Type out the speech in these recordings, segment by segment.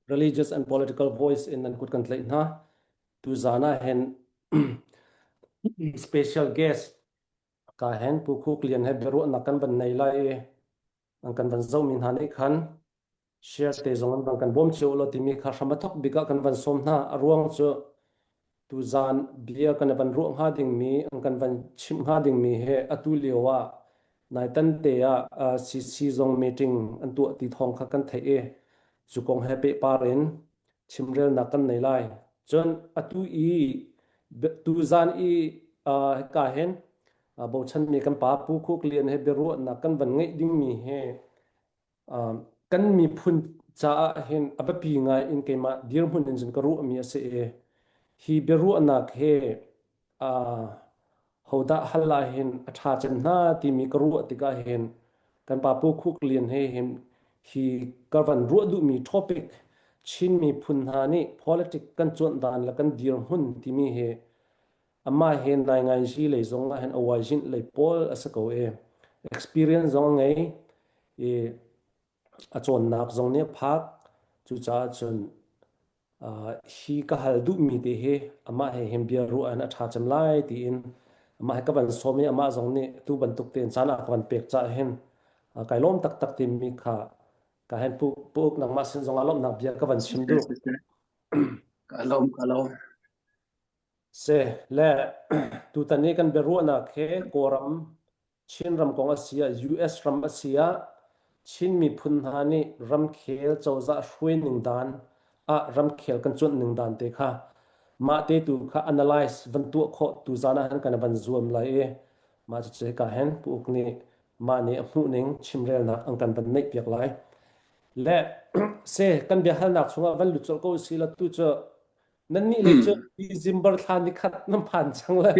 Religious and Political Voice in nan kut kan tlaih hna. Tuzaan ah hin special guest ka hen Pu Khuk Lian he biaruahnak kan van nei lai i an kan van zohmi hna nih khan share te zong an van kan bawm cio law timi kha hram a thok bik ah kan van sawm hna. A ruang cu tuzaan bia kan van ruah hnga dingmi an kan van chimh hnga dingmi he atu lio ah naitan te ah CC zong meeting an tuah ti thawng kha kan theih i cu kong he pehpar in chimrelnak kan nei lai. Cun atu i tuzaan i hika hin bochanmi kan pa Pu Khuk Lian he biaruahnak kan van ngeih dingmi he kan miphun caah hin a biapi ngai in keimah dirhmun in cun ka ruahmi a si i hi biaruahnak he hodah hal ah hin a ṭha cem hna timi ka ruah tikah hin kan pa Pu Khuk Lian he hin hi ka van ruah duhmi topic Chin miphun hna nih politics kan cuanh dan le kan dirhmun timi hi amah he naingainzi lei zong ah hin a wajin lei pawl a si ko i experience zong a ngei i a cawnnak zong nih a phak. Cucaah cun hi ka hal duhmi te hi amah he hin bia ruah in a ṭha cem lai tiin amah he ka van sawm i amah zong nih tu bantuk tein caan a ka van pek caah hin kai lawm taktak timi kha ka hen pu pu nangmah sin zong ah lawmhnak bia ka van chim duh. Ka lawm ka lawm. Se le tutan i kan biaruahnak he Kawlram Chinram kong a si ah US ram a si ah Chin miphun hna nih ramkhel cozah hruai ning dan ah ramkhel kan cuanh ning dan te kha mah te tu kha analyze van tuah khawh tu zan ah hin kan van zuam lai i mah cucu hika hin Pu Uk nih mah nih a hmuh ning chimrelnak an kan van neih piak lai. Le se kan biahalnak chungah van lut colh ko si la tu cu Nannih lei cu December thla ni khat nan phan cang le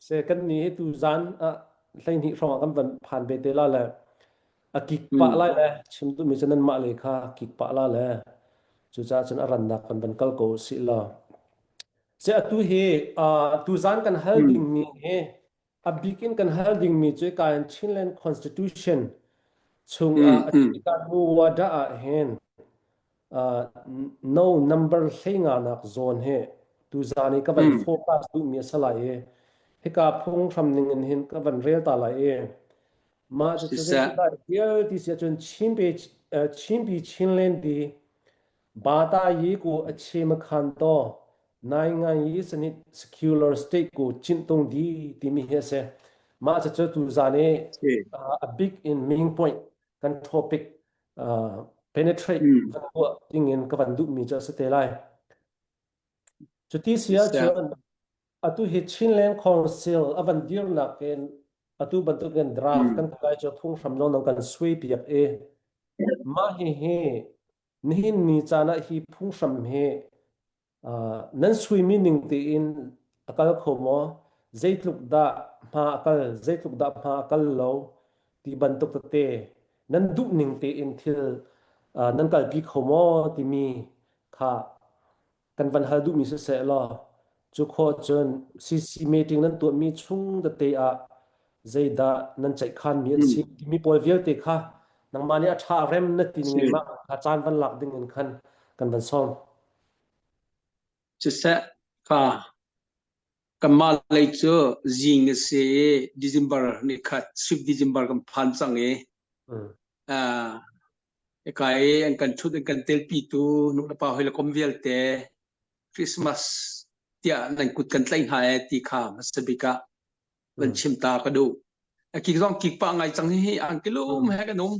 se kan ni hi tu zan ah 12 hrawng ah kan van phan ve te la le a kik pah lai le chim duhmi cu nanmah lei kha kik pah la le cucaah cun a rannak kan van kal ko sih law se atu hi tu zan kan hal dingmi hi A bik in kan hal dingmi cu ka in Chinland Constitution chungah a Muwada ah hin no number 15 nak zawn hi tuzan i ka van focus duhmi a si lai i hika phunghram ning in hin ka van rel ta lai i mah cu cu vial ti si ahcun Chinpi Chinland bi Bata yi ku a chim khan to nai ngai yi sanit secular state ku chintung di timi hi a si. Mah cucu tuzan i a big in main point kan topic penetrate van tuah ding in ka van duhmi cu a si te lai. Cuti si ahcun atu hi Chinland Council a van dirnak in atu bantukin draft kan kai cu phunghram zong kan sui piak i mah hi hi Nihin ni caan ah hi phunghram hi nan suimi ning tein a kal kho maw? Zeitluk dah hma a kal, zeitluk dah hma a kal lo ti bantuk tete nan duh ning tein thil nan kalpi kho maw timi kha kan van hal duhmi siseh law cu khawh cun CC meeting nan tuahmi chung tete ah zeidah nan ceihkhanmi an si timi pawl vialte kha nangmah nih a ṭha rem na ti ning in mah kha caan van lak ding in khan kan van sawm. Siseh kha kanmah lei cu zing a si i December ni khat sweet December kan phan cang i Hika i an kan ṭhut an kan telpitu nu le pa hawi le kom vialte Christmas tiah nan kut kan tlaih hna ee ti kha hmasa bik ah van chim ta ka duh. A kik zong kik pah ngai cang hi angki lum he kan um.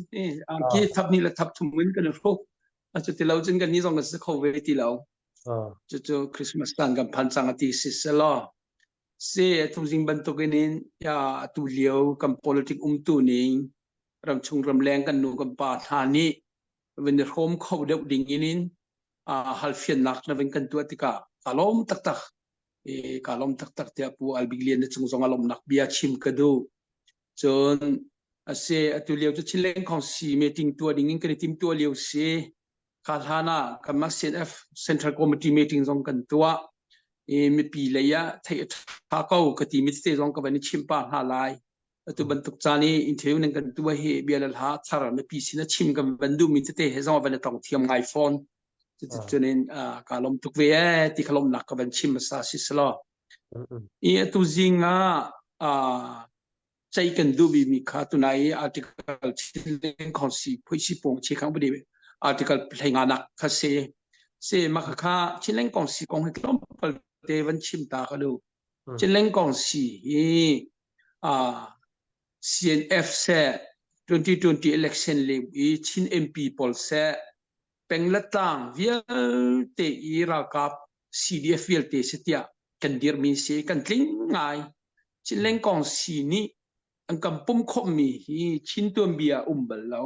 Angki thap ni le thap thum in kan i hruk. A cu ti lo cun kan ni zong kan si kho ve ti lo. Cucu Christmas caan kan phan cang a ti si selaw si tuzing bantukin in ya atu lio kan politic umtu ning ramchung ramleng kan nu kan pa hna nih van i hrawm kho deuh ding in in halfiannak na van kan tuah tikah ka lawm taktak e ka lawm taktak tiah pu Albik Lian na cung zong a lawmnak bia chim ka duh cun ase atu lio cu Chinleng Khongsi meeting tuah ding in kan i tim tuah lio si kha hlan ah kanmah CNF Central Committee meeting zong kan tuah i mipi lei ah theih a ṭha ko ka ti mi tete zong ka van i chim pah hna lai atu bantuk caan i interview nan kan tuah hi bia le hla thar mipi sin a chim kan van duhmi tete he zong van i tong thiam ngai fawn. Cuticun in ka lawm tuk ve ee ti kha lawmnak ka van chim hmasa si selaw. I atu zing ah ceih kan duh bimi kha tunai i article Chinland Council phuisi pawng chi khang budi article hleinga nak kha se se ma kha kha Chinland Council kong hi tlawmpal te van chim ta ka lu Chinland Council hi CNF seh 2020 election le i Chin MP pawl seh penglatlang vialte i ralkap CDF vialte si tiah kan dirmi si kan tling ngai. Chin Lengkong si nih an kan pum khawmmi hi Chin tuanbia um bal lo.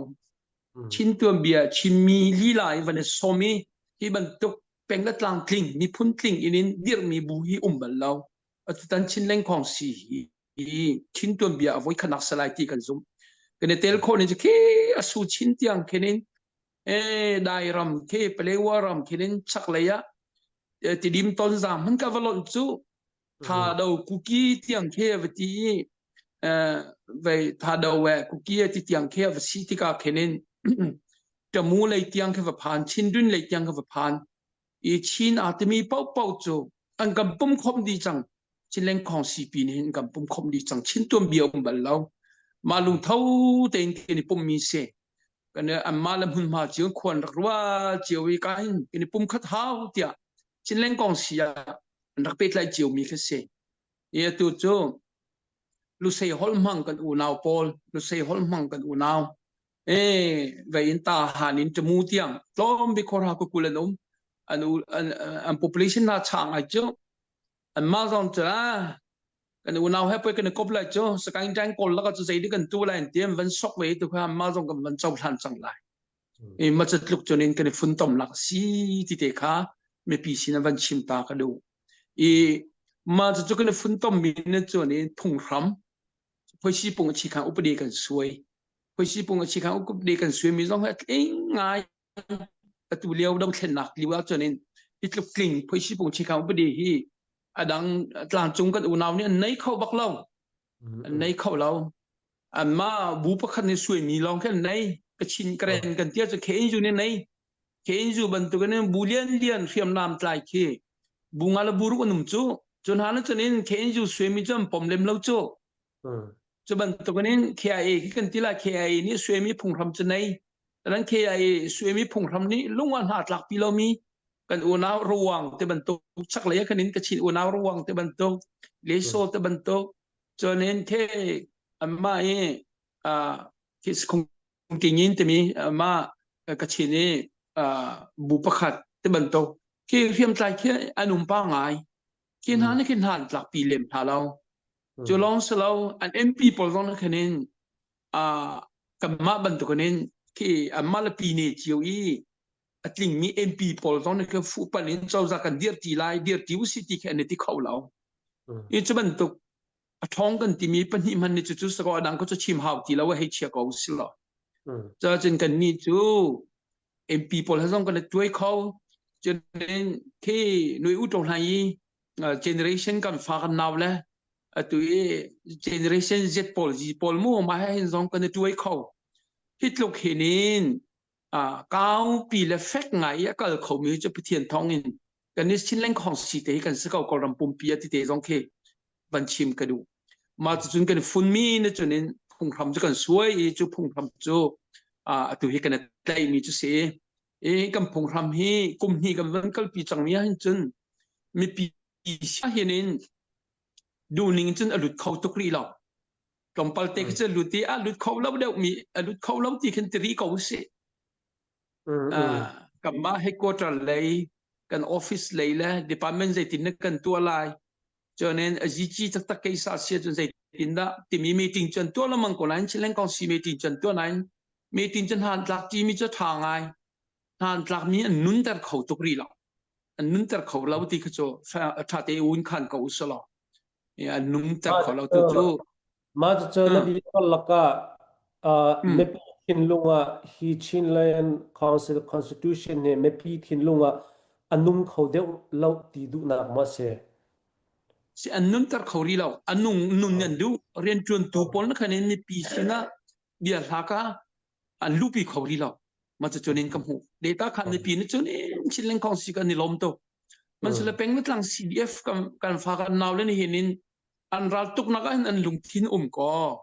Chin tuanbia Chinmi lila i van i sawm i hi bantuk penglatlang tling miphun tling in in dirhmi bu hi um bal lo. Atutan Chin Lengkong si hi Chin tuanbia a voikhatnak salai ti kan zumh. Kan i tel khawh ning cu khi a su chin tiang khin in e dai ram khi Palewa ram khin in chaklei ah Tidim Tonzang hman ka va lonh cu tha do kuki tiang khi va ti i vei tha do we kuki ti tiang khi va si tikah khin in Tamu lei tiang khi va phan Chindwin lei tiang khi va phan i Chin aa timi paohpaoh cu an kan pum khom dih cang Chinleng Khong CP nih hin kan pum khom dih cang Chin tuanbia um bal lo mah lungtho tein kan i pummi si kan anmah le hmunhma cio khuan rak rual cio i ka hin kan i pum khat hau tiah Chinleng Kong si ah an rak pehtlaih cio mi kha si i atu cu Lusei holh hmang kan unau pawl Lusei holh hmang kan unau e vei in ta han in tamu tiang tlawm bi khor ha ku kul an um an an population na chang ai cu an mah zong cu kan unau he poi kan i kop lai cu sakaing tang kawl laka cu zei kan tu lai tiam van sok ve tu kha mah zong kan van cohlan cang lai i ma tluk cun in kan i funtom lak si ti te kha mipi sin van chim ta ka duh i ma cu kan i funtom mi ne cun in phunghram phoisi pung chi khang upadi kan suai phoisi pung chi khang upadi kan suai mi zong he tling ngai atu lio dothlennak lio ah cun in hi tluk tling phoisi pung chikhang upadi hi adang tlangcung kan unau nih an nei kho bak lo an nei kho lo anmah bu pakhat nih suaimi lawng khi an nei kachin karen kan tia cu KNU nih nei KNU bantuk in bu lian lian hriamnam tlai khi bu nga le bu ruk an um cu cu hna na cun in KNU suaimi cu an pom lem lo cu Cu bantukin KIA khi kan ti lai KIA nih suaimi phunghram cu nei. Nan KIA suaimi phunghram nih lung ah hna tlak pi lomi kan unau ruang te bantuk chaklei ah khan in Kachin unau ruang te bantuk Leso te bantuk chuanin ke anmah i king in timi mah Kachin i bu pakhat te bantuk khi hriamtlai khi an um pa ngai khi hna nih khi hna an tlak pi lem hna lo Cu lawng si lo, an MP pawl zong nih khan in kanmah bantukin in khi anmah le pine cio i a tlingmi MP pawl zong nih khan fuhpanh in cozah kan dirti lai, dirti usih ti khi an i ti kho lo. I cu bantuk a ṭhawng kan timi pahnih hmanh nih cucu sakaw a dang ko cu chim hau ti lo hei chia ko si lo. Cun kannih cu MP pawl he zong kan i tuai kho. Cun khi nui u ṭo hlan i generation kan fa kan nau le atu i generation Z pawl Z pawl mu ma he hin zong kan i tuai kho hi tluk hin in kaupi le fek ngai i a kal kho mi cu Pathian thawng in kan i Chin lengkhong si te hi kan si ko Kawlram pumpi a ti te zong khi van chim ka duh ma cun kan fun mi na cun in phunghram cu kan suai i cu phunghram cu atu hi kan i tlaih mi cu si i kan phunghram hi kum hnih kan van kalpi cang mi ah hin cun mipi hin in duhning cun a lut kho tuk rih lo tlawmpal te khi cu lut i a lut kho lo deuh mi a lut kho lo ti khin ti rih ko sih kanmah headquarter lei kan office lei le department zeitin na kan tuah lai chuanin a GG taktak kei sa sia cun zeitin dah timi meeting cun tuah lengmang ko nain Chinland Council meeting cun tuah nain meeting cun hlan tlak ti mi cu tha ngai hlan tlak mi an nunter kho tuk rih lo an nunter kho lo ti kha cu ṭha te un khan ko usalaw an nunter kho lo tu cu Mah cucu na bia lakah mipi thinlung ah hi Chinland Council Constitution hi mipi thinlung ah a nung kho deuh lo ti duhnak maw a si? Si an nunter kho rih lo. A nung nun an duh. Rianṭuantu pawl na khan in mipi sinah bia hla ka an luhpi kho rih lo. Ma cu cunin ka hmuh. Data khan mipi nih cun Chin lengkong si kan i lawm tuk. Mansule peng le tlang CDF kan kan fa kan nau le ni hin in an ral tuk nak ah hin an lungthin um ko.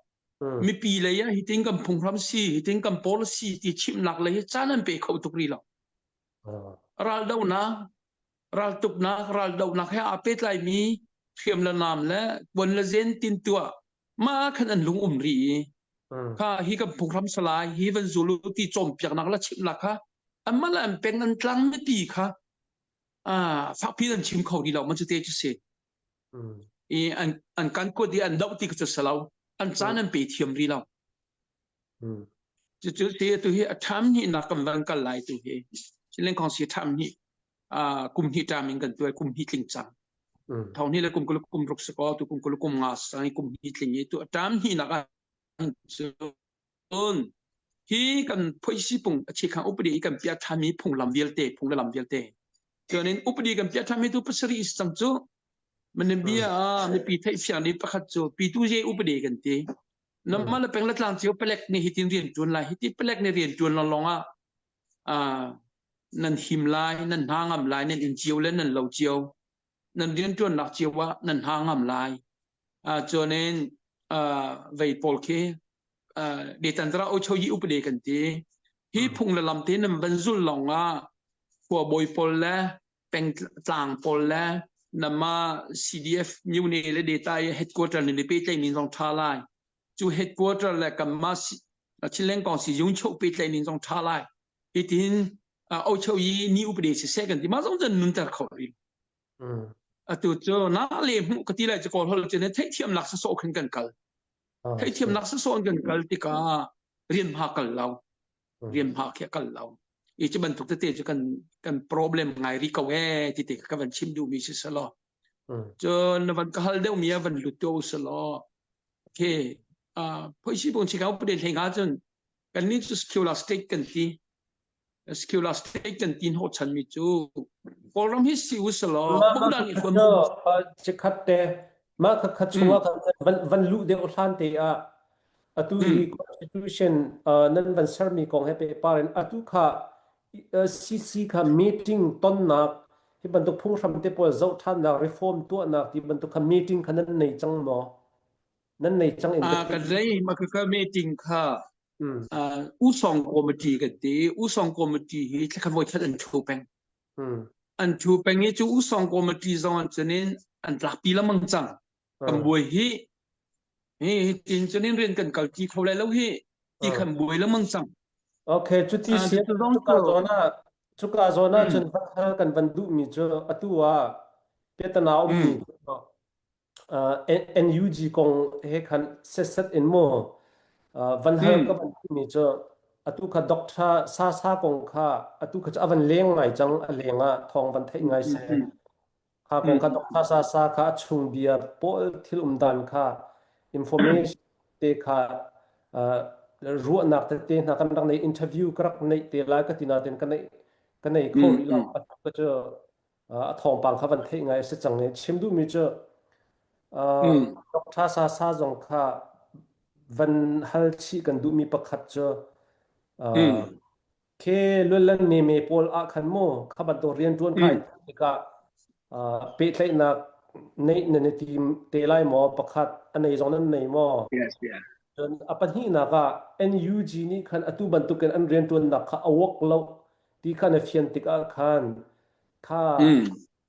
Mipi lei ah hitin kan phunghram si, hitin kan policy ti chimnak lei hi caan an pe kho tuk rih lo. Raldohnak, raltuknak, raldohnak he aa pehtlaimi hriam le nam le kuan le zen tin tuah mah khan an lung um rih i kha hi kan phunghram salai hi van zulu ti cawnpiaknak le chimhnak kha anmah le an peng an tlang mipi kha fakpi an chim kho rih lo man cu te cu si. I an an kan kuat i an doh ti cu si lo an caan an pe thiam rih lo. Cucu ti tu hi a ṭham hnihnak kan van kal lai tu hi Chinleng si ṭham hnih kum hnih ṭam in kan tuai kum hnih tling cang. Thong hnih le kum kul kum ruk si kaw tu kum kul kum nga sang i kum hnih tling i tu a ṭam hnihnak ah cun hi kan phoisi pung a chikhang upadi i kan piah ṭhanmi phunglam vialte phung le lam vialte cuanin upadi kan piah ṭhanmi tu pasarih is cang cu Manambia ah mipi theih fiang ni pakhat cu pitu je upadi kan ti Namah le peng le tlang cio palek nih hitin rian ṭuan lai hiti palek nih rian ṭuan lawnglawng ah nan him lai nan hna ngam lai nan inn cio le nan lo cio nan rian ṭuannak cio ah nan hna ngam lai chuan in vei pawl khi detantra ochoyi upade kan ti hi phung le lam te nan van zul lawng ah khua bawi pawl le pengtlang pawl le nama CDF myone le data i headquarter ni pe tlai ning zong tha lai cu headquarter le kanmah Chinleng kong si yung chok pe tlai ning zong tha lai hitin o cheu yi ni upade si se kan ti ma zong cun nunter kho ri atu cu na le hmu ka ti lai cu kawl hol cu ne theihthiam nak sa so khin kan kal theihthiam nak sa so kan kal tikah rian hma kal lo rian hma khi a kal lo i cu bantuk tete cu kan kan problem ngai ri ko e ti te ka van chim duhmi si selaw cun na van ka hal deuhmi a van lut to selaw okay phoisi bung chikau pade hleng ah cun kan nih cu secular state kan ti secular state kan ti ho chan mi cu Kawlram hi si u selaw bukdan i huam chikhat te mah kha kha chungah kan van van luh deuh hlan te ah Atu i constitution nan van sermi kong he pehpar in atu kha CC kha meeting tonnak hi bantuk phunghram te pawl zoh ṭhannak reform tuahnak ti bantuk kha meeting kha nan nei cang maw? Nan nei cang in ka theih. Kan nei ma kha meeting kha Usong committee kan ti. Usong committee hi thlakhat voi khat an ṭhu peng. An ṭhu peng i cu Usong committee zong an cunin an tlakpi lengmang cang. Kan buai hi hi tin cunin rian kan kal ti kho lai lo hi ti khan buai lengmang cang. Okay, cuti si cuka zawn ah cuka zawn ah cun van hal kan van duhmi cu atu ah piatana ummi NUG kong he khan setset in mu van hal ka van duhmi cu atu kha Doctor Sasa kong kha atu kha cu a van leng ngai cang a leng ah thawng van theih ngai seh. Kha kong kha Doctor Sasa kha a chung bia pawl thil um dan kha information te kha ruahnak tete hna kan rak nei interview ka rak neih te lai ka ti nain ka neih ka nei kho rih lo atu ka cu a thawngpang kha van theih ngai a si cang i chim duhmi cu Doctor Sasa zong kha van hal chih kan duhmi pakhat cu Khi luanlan meme pawl ah khan mu kha bantuk rianṭuan kha ai tikah pehtlaihnak neih nan i tim te lai maw pakhat a nei zong nan nei maw? Yes, yeah. Cun a pahnihnak ah NUG nih khan atu bantukin an rianṭuannak kha a work lo ti kha na fian tikah khan kha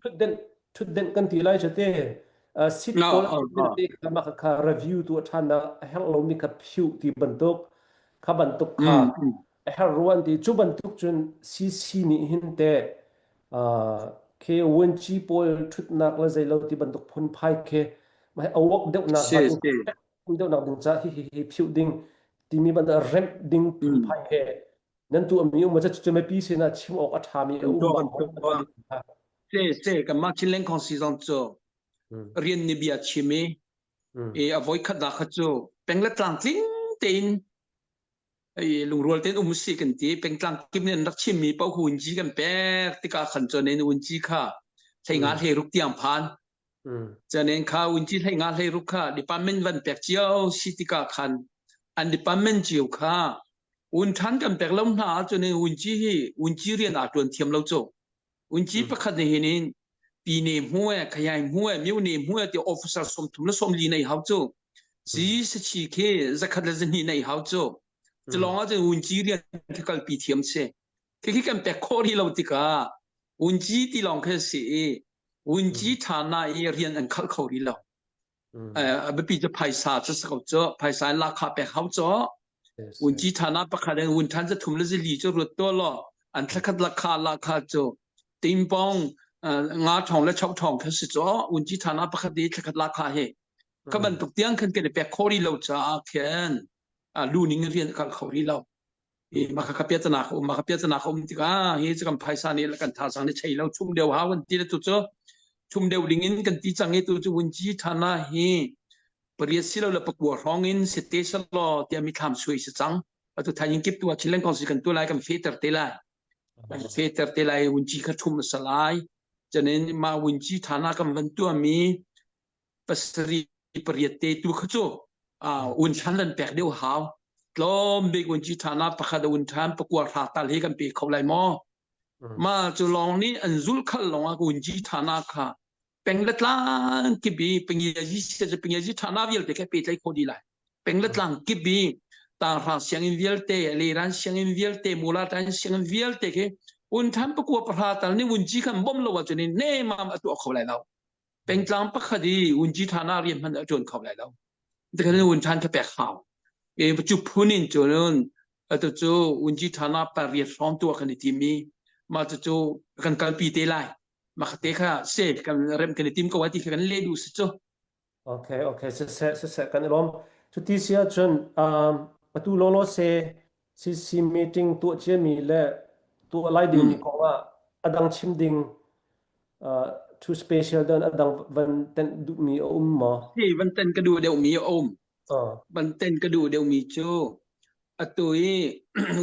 Ṭhutdenh ṭhutdenh kan ti lai cu te. Sit No, pawl oh, oh. te kha mah kha review tuah ṭhan ah a herh lomi kha phiuh ti bantuk kha bantuk kha a herh rua an ti. Cu bantuk cun CC nih hin teh khi vuanci pawl ṭhutnak le zeilo ti bantuk phunphai khi mah hi a uak deuhnak Si, hnga ding si. deuhnak ding caah hi hi hi phiuh ding timi bantuk remh ding phunphai he nan tuahmi um cu mipi sinah chim awk a ṭhami a Kan um tuah ma kan tuah. Se se kanmah Chinland Council zong cu rian ni bia chim i i a voi khatnak kha cu peng le tlang tling tein i lungrual tein um si kan ti pengtlang kip nih an rak chimmi paoh hunci kan pek tikah khan cun in unci kha hlei nga hlei ruk tiang phan Canen kha unci hlei nga hlei ruk kha department van pek cio si tikah khan an department cio kha. Un ṭhan kan pek lo hna ahcun unci hi unci rian aa ṭuan thiam lo cu. Unci pakhat nih hin in pine hmu e, khayai hmu e, myone hmu e ti officer 30 le 40 nei hau cu. Si sachi khi zakhat le zahnih nei hau cu. Culong ahcun unci rian khi kalpi thiam si. Khi khi kan pek khawh rih lo tikah unci ti lawng khi si i unci ṭha na i rian an khalh kho rih lo. A biapi cu phaisa cu si ko cu. Phaisa in lahkhah pek hau cu. Unci ṭhan ah pakhat in un ṭhan zathum le zili cu ruat tuah law an thlakhat lakha lakha cu tingpong nga ṭhawng le chok ṭhawng kha si cu unci ṭhan ah pakhat i thlakhat lakha hi kha bantuk tiang khan kan i pek khawh rih lo caah khin lu ning rian kal kho rih lo. I maka ka piatana ka um maka piatana ka um tikah hi cu kan phaisa nih le kan thazang nih chei lo chum deuh hau kan ti le tu cu chum deuh ding in kan ti cang i tu cu unci ṭhan ah hi pariat silo le pakua hrawng in si te selaw tiah mithlam sui si cang. Atu thaing kip tu ah Chinland Council kan tu lai kan fehter te lai. Kan fehter te lai wunci kha thum a lai. Chanin ma wunci thana kan van tua mi pasari pariat te tu kha cu un than lan pek deuh hau. Tlawm bik wunci thana pakhat un than pakua hra tal hi kan pe kho lai maw? Ma cu lawng nih an zul khal lawng ah wunci thana kha peng le tlang kip i pengiazi sia pengiazi ṭhana vialte kha pehtlaih khawh dih lai. Peng le tlang kip i tanghra sianginn vialte, leran sianginn vialte, mulatan sianginn vialte khi un than pakua pahra tal nih unci khan bom lo ahcun nemam a tuah kho lai lo. Pengtlang pakhat i unci ṭhana rian hmanh a ṭuan kho lai lo. Tikhan un ṭhan kha pek hau. E cu phun in cun atu cu unci ṭhana pariat hrawng tuah kan i tim i mah cucu kan kalpi te lai. Mah te kha se kan rem kan i tim ko ti kha kan leh duh si cu. Okay, okay, siseh, siseh, kan i lawm. Cuti si ahcun um, atu lawlaw se CC meeting tuah ciami le tuah lai dingmi kong ah a dang chim ding uh, too special dan a dang van tenh duhmi a um maw? Hi van ten ka duh deuhmi a um. Uh. Van ten ka duh deuhmi cu atu i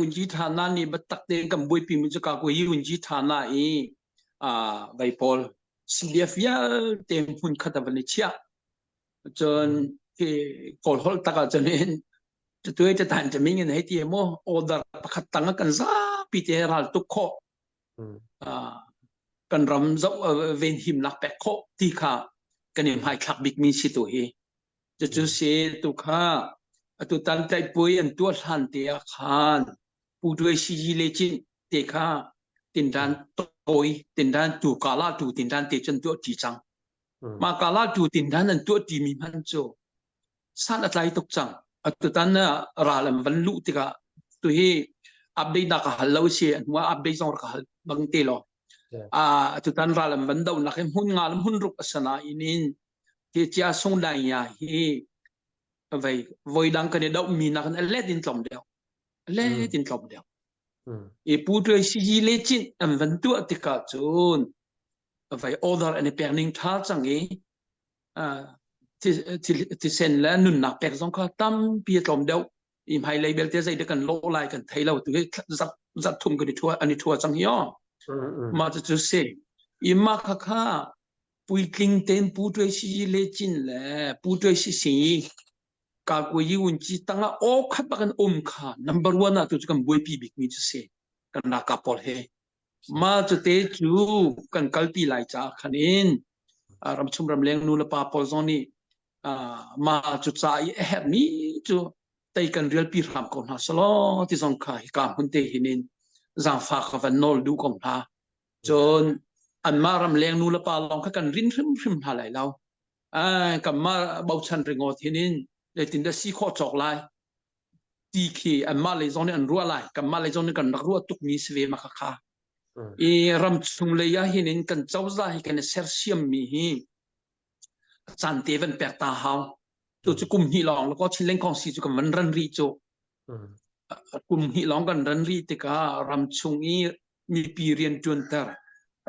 Unji Thana nih biatak tein kan buaipi mi cu ka ku hi Unji Thana i vei pawl CDF vialte hmun khat a van i chiah. Cun khi Kawl holh tak ahcun hin tuai tatan caming in hei ti maw order pakhat tang ah kan zapi te ral tuk khawh kan ram zoh venhimnak pek khawh ti kha kan i hmaithlak bikmi si tu hi. Cucu si tu kha atu tan tlaihpui an tuah hlan te ah khan Pu Duai Siji le Cin te kha tindan tawi tindan tu kala tu tindan te cun tuah ṭi cang. Mah kala tu tindan an tuah ṭi mi hman cu san a tlai tuk cang. Atutan ral an van luh tikah tu hi update nak ka hal lo si hnu ah update zong ka hal bang te lo. Atutan ral an van do nak hi hmun nga le hmun ruk asana in in Hi cia sung dai ya hi vei voi dang kan i doh mi nak in a let in tlawm deuh. A let in tlawm deuh. I pu tuai si hi le cin an van tuah tikah cun vei order an i pek ning tha cang i thisen le nunnak pek zong kha tampi a tlawm deuh. I hmailei belte zei dah kan lawh lai kan thei lo tu hi zat zat thum kan i thua an i thua cang hi o. Mah cu si. I mah kha kha Puitling tein Pu Ṭuai Si le Cin le Pu Ṭuai Si Sing Kakuayi Wunci tangah aw khat bak in um kha number one ah tu cu kan buaipi bikmi cu si kan ralkap pawl he. Mah cute cu kan kalpi lai caah khan in ramchung ramleng nu le pa pawl zong nih mah cu ca i a herhmi cu tei kan rialpi hram ko hna selaw ti zong kha hika hmun te hin in zaangfak ka van nawl duh ko hna. Cun anmah ramleng nu le pa lawng kha kan rin hrimhrim hna lai lo. Ai, kanmah bochan ringawt hin in zeitindah si khawh cawk lai ti khi anmah lei zong nih an ruah lai. Kanmah lei zong nih kan rak ruah tukmi si ve ma kha kha. I ram chung lei ah hin in kan cozah hi kan i sersiammi hi caan te van pek ta hau. Tu cu kum hnih lawng lakaw Chin Lengkong si cu kan van ran rih cu. Kum hnih lawng kan ran rih tikah ram chung i mipi rianṭuanter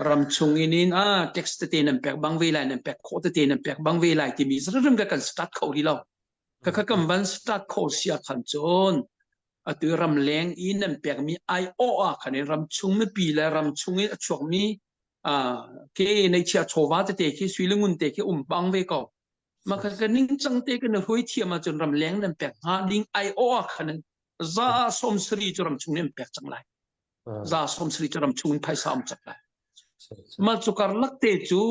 ramchung in in ah tax tete nan pek bang ve lai nan pek khawh tete nan pek bang ve lai timi zrm ka kan start kho rih lo ka kha kan van start kho sia khan cun atu ramleng i nan pekmi ai aw ah khan in ramchung mipi le ramchung in a chuakmi ke neihchia chawva tete khi sui le ngun te khi um bang ve ko ma kha ka ning cang te kan hruai thiam ahcun ramleng nan pek hnga ding ai aw ah khan. Za 70 cu ramchung nih an pek cang lai. Za 70 cu ramchung in phaisa um cak lai. Mah cu karlak te cu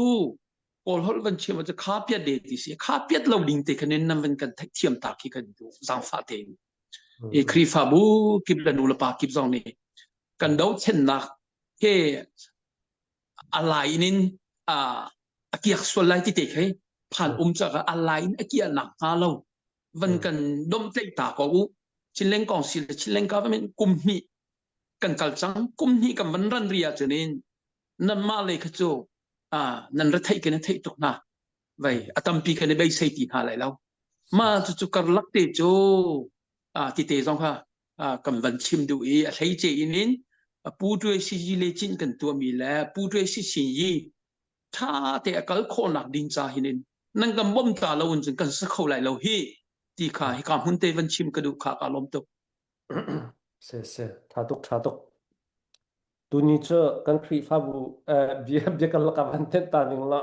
Kawl holh van chim cu kha piat de ti si. Kha piat lo ding te khan in nan van kan theih thiam ta khi kan duh zaangfah tein. I Khrihfabu kip le nu le pa kip zong nih kan dothlennak he a lai in a kiak sual lai ti te khi phan um ca a lai in a kiah nak hnga lo van kan domhtlaih ta ko u. Chinleng kong si le Chinleng government kum hnih kan kal cang. Kum hnih kan van ran ri ahcun in nanmah lei kha cu nan ra theih kan i theih tuk hna. Vei a tampi kan i beisei ti hna lai lo. Ma cucu karlak te cu tite zong kha kan van chim duh i a hleice in in Pu Tuai Si Yi le cin kan tuahmi le Pu Tuai Si Sin Yi ṭha te a kal khawhnak ding ca hin in nan kan bawmh ta lo in cun kan sa kho lai lo hi ti kha hika hmun te van chim ka duh kha ka lawm tuk. Se se tha tuk tha tuk. Tuni cu kan Khrihfabu bia bia kan laka van tenh ta ning la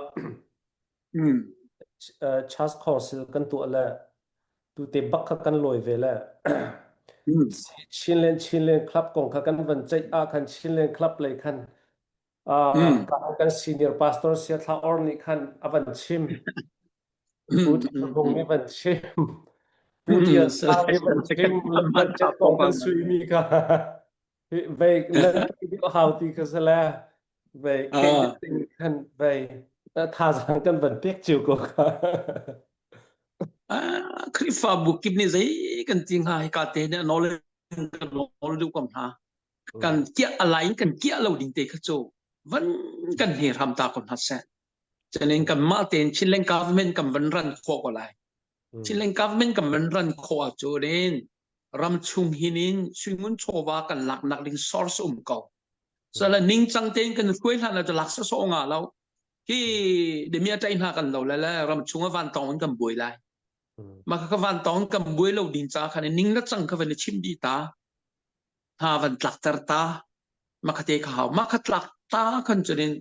Church Council kan tuah le tute bak kha kan lawi ve le Chinland Chinland Club kong kha kan van ceih ah khan Chinland Club lei khan kan senior pastor Sia Thla Or nih khan a van chim. Pu Ṭial Hung nih van chim. Pu Ṭial Thau nih van chim. Budget kong kan suimi kha vei nan hau ti kha si le vei ke ding khan vei thazaang kan van pek cio ko kha. Khrihfabu kip nih zei kan ti hnga hika te nih nawl kan nawl duh ko hna. Kan kiah a lai in kan kiah lo ding te kha cu van kan he hram ta ko hna seh. Cunin kanmah tein Chinland government kan van ran khawh ko lai. Chinland government kan van ran khawh ahcun in ram chung hin in suingun chawva kan laknak ding source um ko. Sala ningcang tein kan hruai hlan ah lak sawsawh nga lo. Hi demia ṭai hna kan lo le le ram chung a van tong in kan buai lai. Mah ka van tong kan buai lo ding ca khan ning na cang kha van i chim dih ta. Hna van tlakter ta makhate kha hau makha tlak ta khan cunin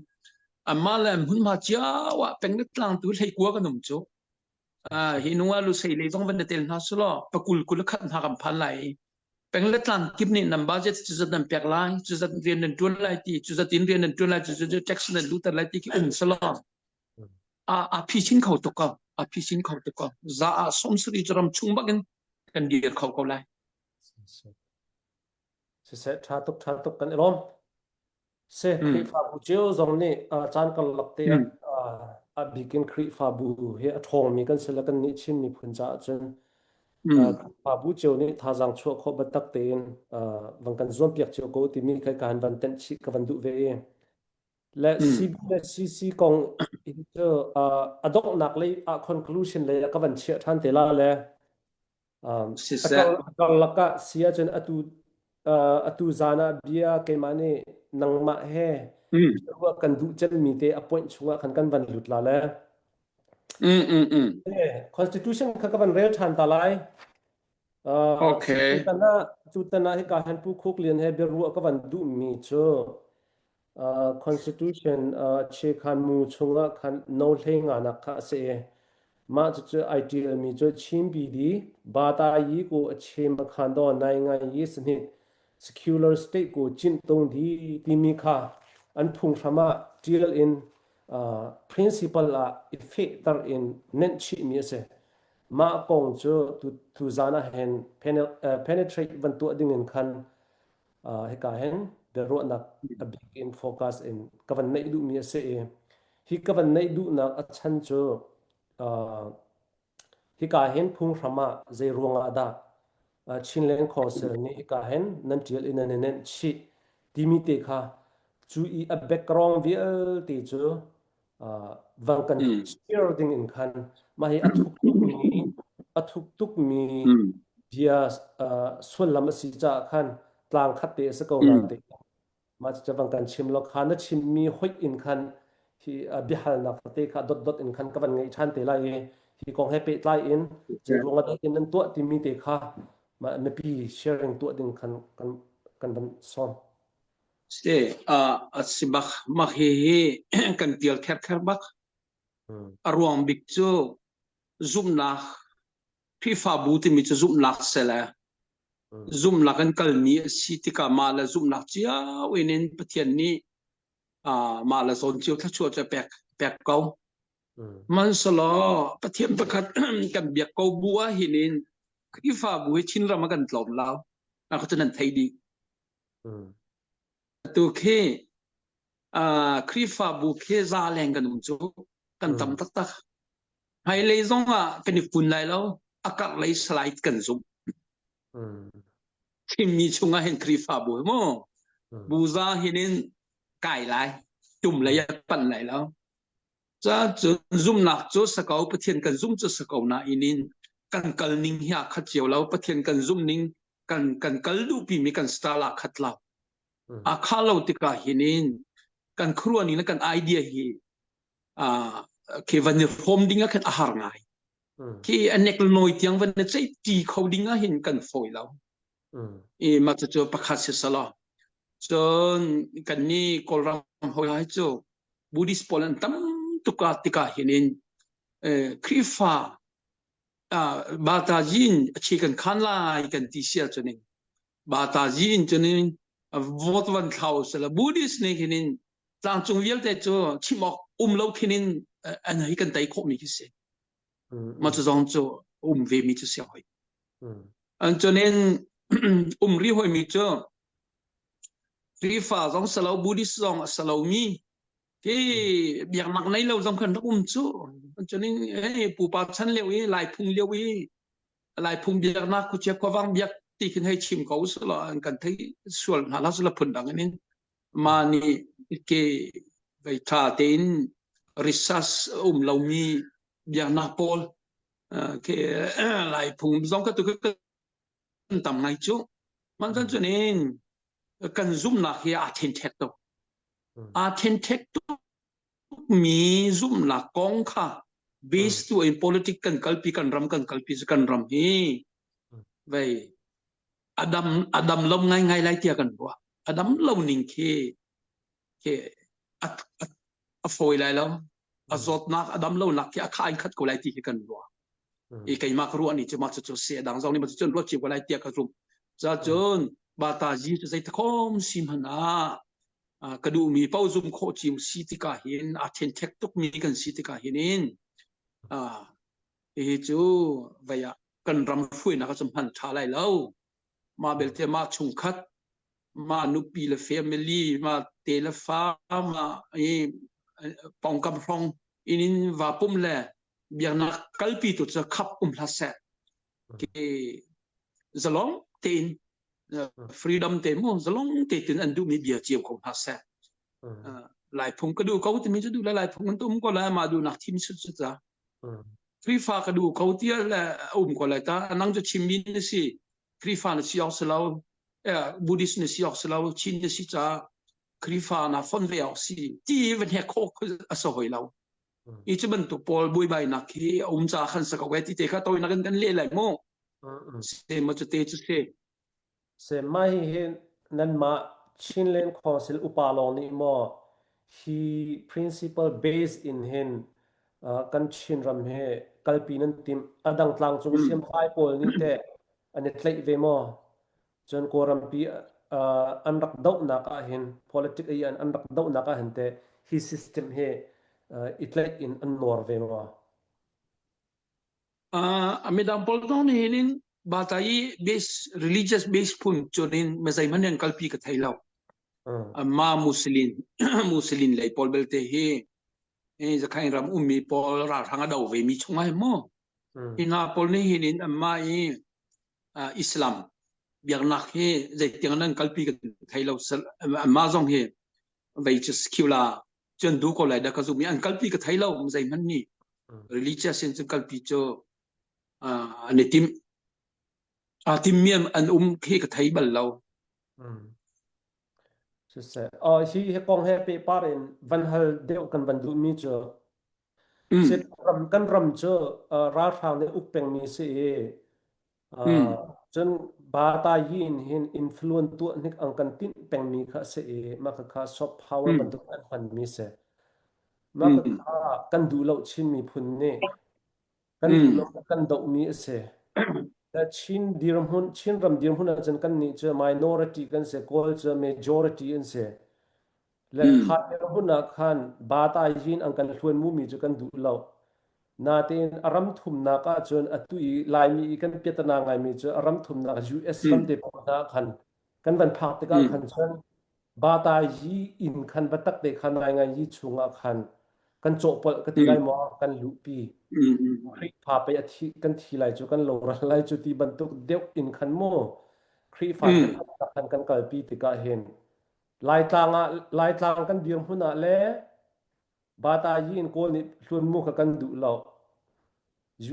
amah le hmunhma cio ah peng le tlang tu hlei kua kan um cu hi nunga lu sei lei zong van na tel hna sulaw pakul kul khat hna kan phan lai peng le tlang kip nih nan budget cu zat nan pek lai cu zat rian nan tuan lai ti cu zat in rian nan tuan lai cu zat tax nan luter lai ti khi um sulaw a a phi chin kho tuk ko a phi chin kho tuk ko za a som suri cu ram chung bakin kan dir kho ko lai Siseh ṭha tuk ṭha tuk kan i lawm. Se Khrihfabu cio zong nih caan karlak te ah a bik in Khrihfabu hi a ṭhawngmi kan si le kan nih Chin miphun caah cun Khrihfabu cio nih thazaang chuah khawh biatak tein van kan zuampiak cio ko timi kha ka han van tenh chih ka van duh ve i le CB le CC kong hi cu a donghnak lei ah conclusion lei ah ka van chiah ṭhan te la le Siseh. A karlak ah si ahcun atu atu zan ah bia keimah nih nangmah he ruah kan duh cemmi te a point chungah khan kan van lut la le. Constitution kha ka van rel ṭhan ta lai. Okay. Tutan ah tutan ah hika han Pu Khuk Lian he biaruah ka van duhmi cu Constitution Chekhan mu chungah khan no hlei nganak kha a si i mah cucu ai ṭialmi cu Chin BD Bata yi ku a chem khan daw nai ngai yi sahnih secular state ku cinh tung di timi kha an phunghram ah ṭial in principle ah i fehter in nenh chihmi a si. Mah kong cu tu zan ah hin penetrate van tuah ding in khan hika hin biaruahnak a bik in focus in ka van neih duhmi a si i hi ka van neih duhnak a chan cu hika hin phunghram ah zei ruangah dah Chinland Council nih hika hin nan ṭial i nan i nenh chih timi te kha cu i a background vialte cu van kan share ding in khan mah hi a thuk tukmi a thuk tukmi bia sullam a si caah khan tlang khat te a si ko na te mah cu van kan chim lo kha na chimmi hoih in khan hi biahalnak te kha dot dot in khan ka van ngeih ṭhan te lai i hi kong he pehtlai in zei ruang ah in nan tuah timi te kha mipi sharing tuah ding khan kan kan van sawm. Si, a si bak. Mah hihi kan tial kherkher bak. A ruang bik cu zumhnak Khrihfabu timi cu zumhnak si le. Zumhnak an kalmi a si tikah mah le zumhnak cio in in Pathian nih mah le zawn cio thluachuah cu pek pek ko. Hmanhsehlaw Pathian pakhat kan biak ko bu ah hin in Khrihfabu hi Chinram ah kan tlawm lo. A cu nan thei dih. Atu khi Khrihfabu khi za leng kan um cu kan tam taktak. Hmailei zong ah kan i fun lai lo. A karh lei slide kan zumh. Chinmi chungah hin Khrihfabu hi mu buza hin in kai lai tum lei a panh lai lo. Cun zumhnak cu sako Pathian kan zum cu sako nain in kan kal ning hi aa khat cio lo. Pathian kan zum ning kan kan kal duhpi mi kan style aa khat lo. Aa khah lo tikah hin in kan khuaruah ning le kan idea hi khi van i hrawm ding ah khin a har ngai. Khi a nek nawi tiang van na ceih ṭi kho ding ah hin kan fawi lo. I mah cucu pakhat si salo. Cun kan nih Kawlram hawi hai cu Buddhist pawl an tam tuk ah tikah hin in Khrihfa Batazi in a chi kan khan lai kan ti sia cun in Batazi in cun in vote van thlau sela Buddhist nih hin in tlangcung vialte cu chim awk um lo khin in an hi kan tei khawh mi khi si. Ma cu zong cu um ve mi cu si hoi. An cun in um ri hoi mi cu Khrihfa zong si lo, Buddhist zong a si lomi khi biaknak nei lo zong khan rak um cu. Cun in pupa chan lio i Laiphung lio i Laiphung biaknak khuachia khuavang biak ti khin hei chim ko selaw an kan thei sual hna la sela phun dang in ma nih ke vei tha tein research um lomi biaknak pawl ke Laiphung zong ka tu kan tam ngai cu man kan cun in kan zumhnak hi aa thenthek tuk aa thenthek tuk mi zumhnak kong kha base tu in politic kan kalpi kan ram kan kalpi cu kan ram hi vei adam adam lo ngai ngai lai tia kan ruah adam lo ning khi khi a fawi lai lo a zawtnak a dam lonak khi a kha in khat ko lai ti khi kan ruah i keimah ka ruah ni cu mah cu se dang zong nih mah cu ruat cio ko lai tiah ka zumh ca cun bata ji cu zei takhom si hmanh ah ka duhmi pau zum khawh cio si tikah hin a thenthek tukmi kan si tikah hin in hihi cu vei ah kan ram hruainak ah cun hman tha lai lo mah belte mah chungkhat mah nupi le family mah te le fa mah i pawngkam hrawng in in va pum le biaknak kalpi tu cu khap um hlah seh ke zalong tein freedom te mu zalong te tin an duhmi bia cio ko hna seh lai phung ka duh ko timi cu duh le lai phung an um ko lai mah duhnak thim su cu ta Khrihfa ka duh ko tiah le um ko lai ta nang cu chimmi na si Khrihfa na si awk si lo Buddhist na si awk si lo Chin na si ca Khrihfa na fon ve awk si ti van he khawh a so hoi lo i cu bantuk pawl buaibainak hi a um ca khan sa ko ti te kha toinak in kan leh lai mu se ma cu te cu se Se mah hihi nanmah Chinland Council upa lawng nih maw hi principle base in hin kan Chinram hi kalpi nan timh? A dang tlangcung hriamtlai pawl nih teh an i tlaih ve maw? Cun Kawlrampi an rak dohnak ahhin politic i an rak dohnak ahhin teh hi system hi i tlaih in an nawr ve maw? Uh, midang pawl zong nih hin in bata i base religious base phun cun in zeihmanh an kalpi ka thei lo. Ma Muslim Muslim lei pawl belte hi zakhain ram ummi pawl ralhrang a do ve mi chung ah mu. Hi hna pawl nih hin in amma i Islam biaknak hi zeitiang nan kalpi ka thei lo amma zong hi vei cu secular cun du ko lai da ka zum i an kalpi ka thei lo zeihmanh nih religious in cun kalpi cu an i tim aa timmi an um khi ka thei bal lo. Siseh. Hi hi kong he pehpar in van hal deuh kan van duhmi cu ram kan ram cu ralhrang nih uk pengmi si i Cun bata yi in hin influence tuah hnik ang kan tinh pengmi kha a si i mah khakha soft power bantuk an hmanmi si. Mah khakha kan duh lo Chin miphun nih kan duh lo kan dohmi a si. Le Chin dirhmun Chinram dirhmun ahcun kannih cu minority kan si, Kawl cu majority an si. Le kha dirhmun ah khan bata yin an kan hluan mumi cu kan duh lo. Natein a ram thumnak ahcun atu i Laimi i kan piatana ngaimi cu a ram thumnak US ram te pawl hna khan kan van phak tikah khan cun bata yi inn khan batak te khan ngai ngai yi chungah khan kan cawhpolh ka ti lai maw kan luhpi. Khrihfa pei a thi kan thi lai cu kan loral lai cu ti bantuk deuh in khan mu Khrihfa thlacamnak khan kan kalpi tikah hin Laitlang ah Laitlang kan dirhmun ah le Bata yi in Kawl nih hluanmu kha kan duh lo.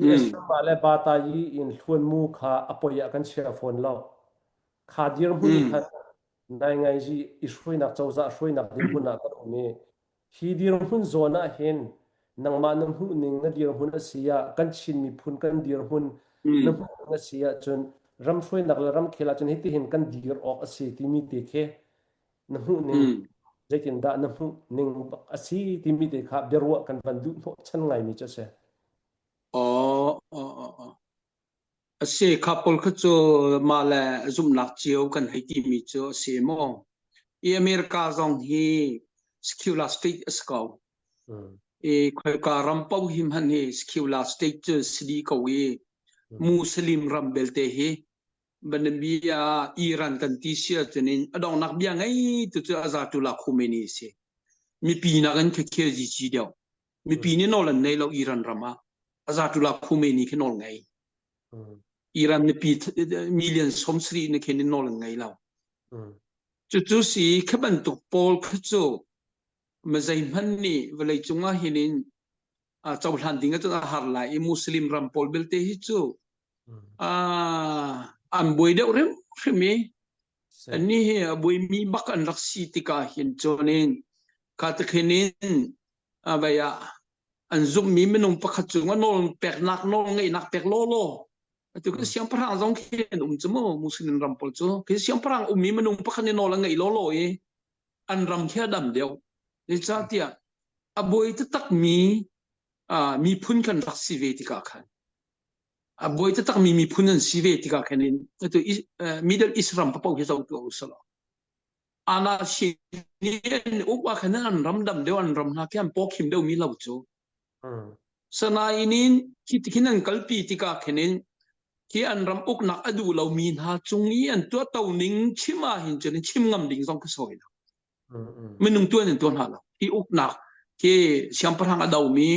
US ram ah le Bata yi in hluanmu kha a poi ah kan chia fawn lo. Kha dirhmun khan nai ngai zi i hruainak cozah hruainak dirhmun ah kan um i Hi dirhmun zawn ah hin nangmah na hmuhning na dirhmun a si ah kan Chin miphun kan dirhmun na hmuhning a si ahcun ram hruainak le ramkhel ahcun hitihin kan dir awk a si timi te khi na hmuhning zeitindah na hmuhning bak a si timi te kha biaruah kan van duh hnawhchan ngaimi cu a si. Aw, aw, aw, aw. A si, kha pawl kha cu mah le zumhnak cio kan hei timi cu a si maw? I America zong hi secular state a si ko. I khoika ram paoh hi hmanh hi secular state cu si dih ko i Muslim ram belte hi banabia Iran kan ti si ahcun in a donghnak bia ngei tu cu Ayatollah Khomeini a si. Mipi nakin khekhe zici deuh. Mipi nih nawl an nei lo Iran ram ah. Ayatollah Khomeini khi nawl ngei. Iran mipi million 70 na khin in nawl an ngei lo. Cucu si khi bantuk pawl khi cu mazei hmanh nih vawlei cung ah hin in cohlan ding ahcun a har lai i Muslim ram pawl belte hi cu an buai deuh hrimhrim i annih hi a buaimi bak an rak si tikah hin cun in kha tikhin in vai ah an zumhmi minung pakhat cung ah nawl peknak nawl ngeihnak pek lawlaw atu kan siangpahrang zong khi an um cu mu Muslim ram pawl cu khi siangpahrang ummi minung pakhat nih nawl a ngeih lawlaw i an ram khi a dam deuh zeicahtiah a buai taktakmi miphun kan rak si ve tikah khan a buai taktakmi miphun an si ve tikah khan in atu Middle East ram paoh hi zoh tuah usalaw Ana sin an uk ah khan an ram dam deuh an ram hna khi an pawkhim deuh mi lo cu. Sanain in khi tikhin an kalpi tikah khin in khi an ram uknak a duh lomi hna cung i an tuahto ning chim ah hin cun chim ngam ding zong ka sawi lo. Minung tuan in tuan hna lo. Hi uknak khi siangpahrang a domi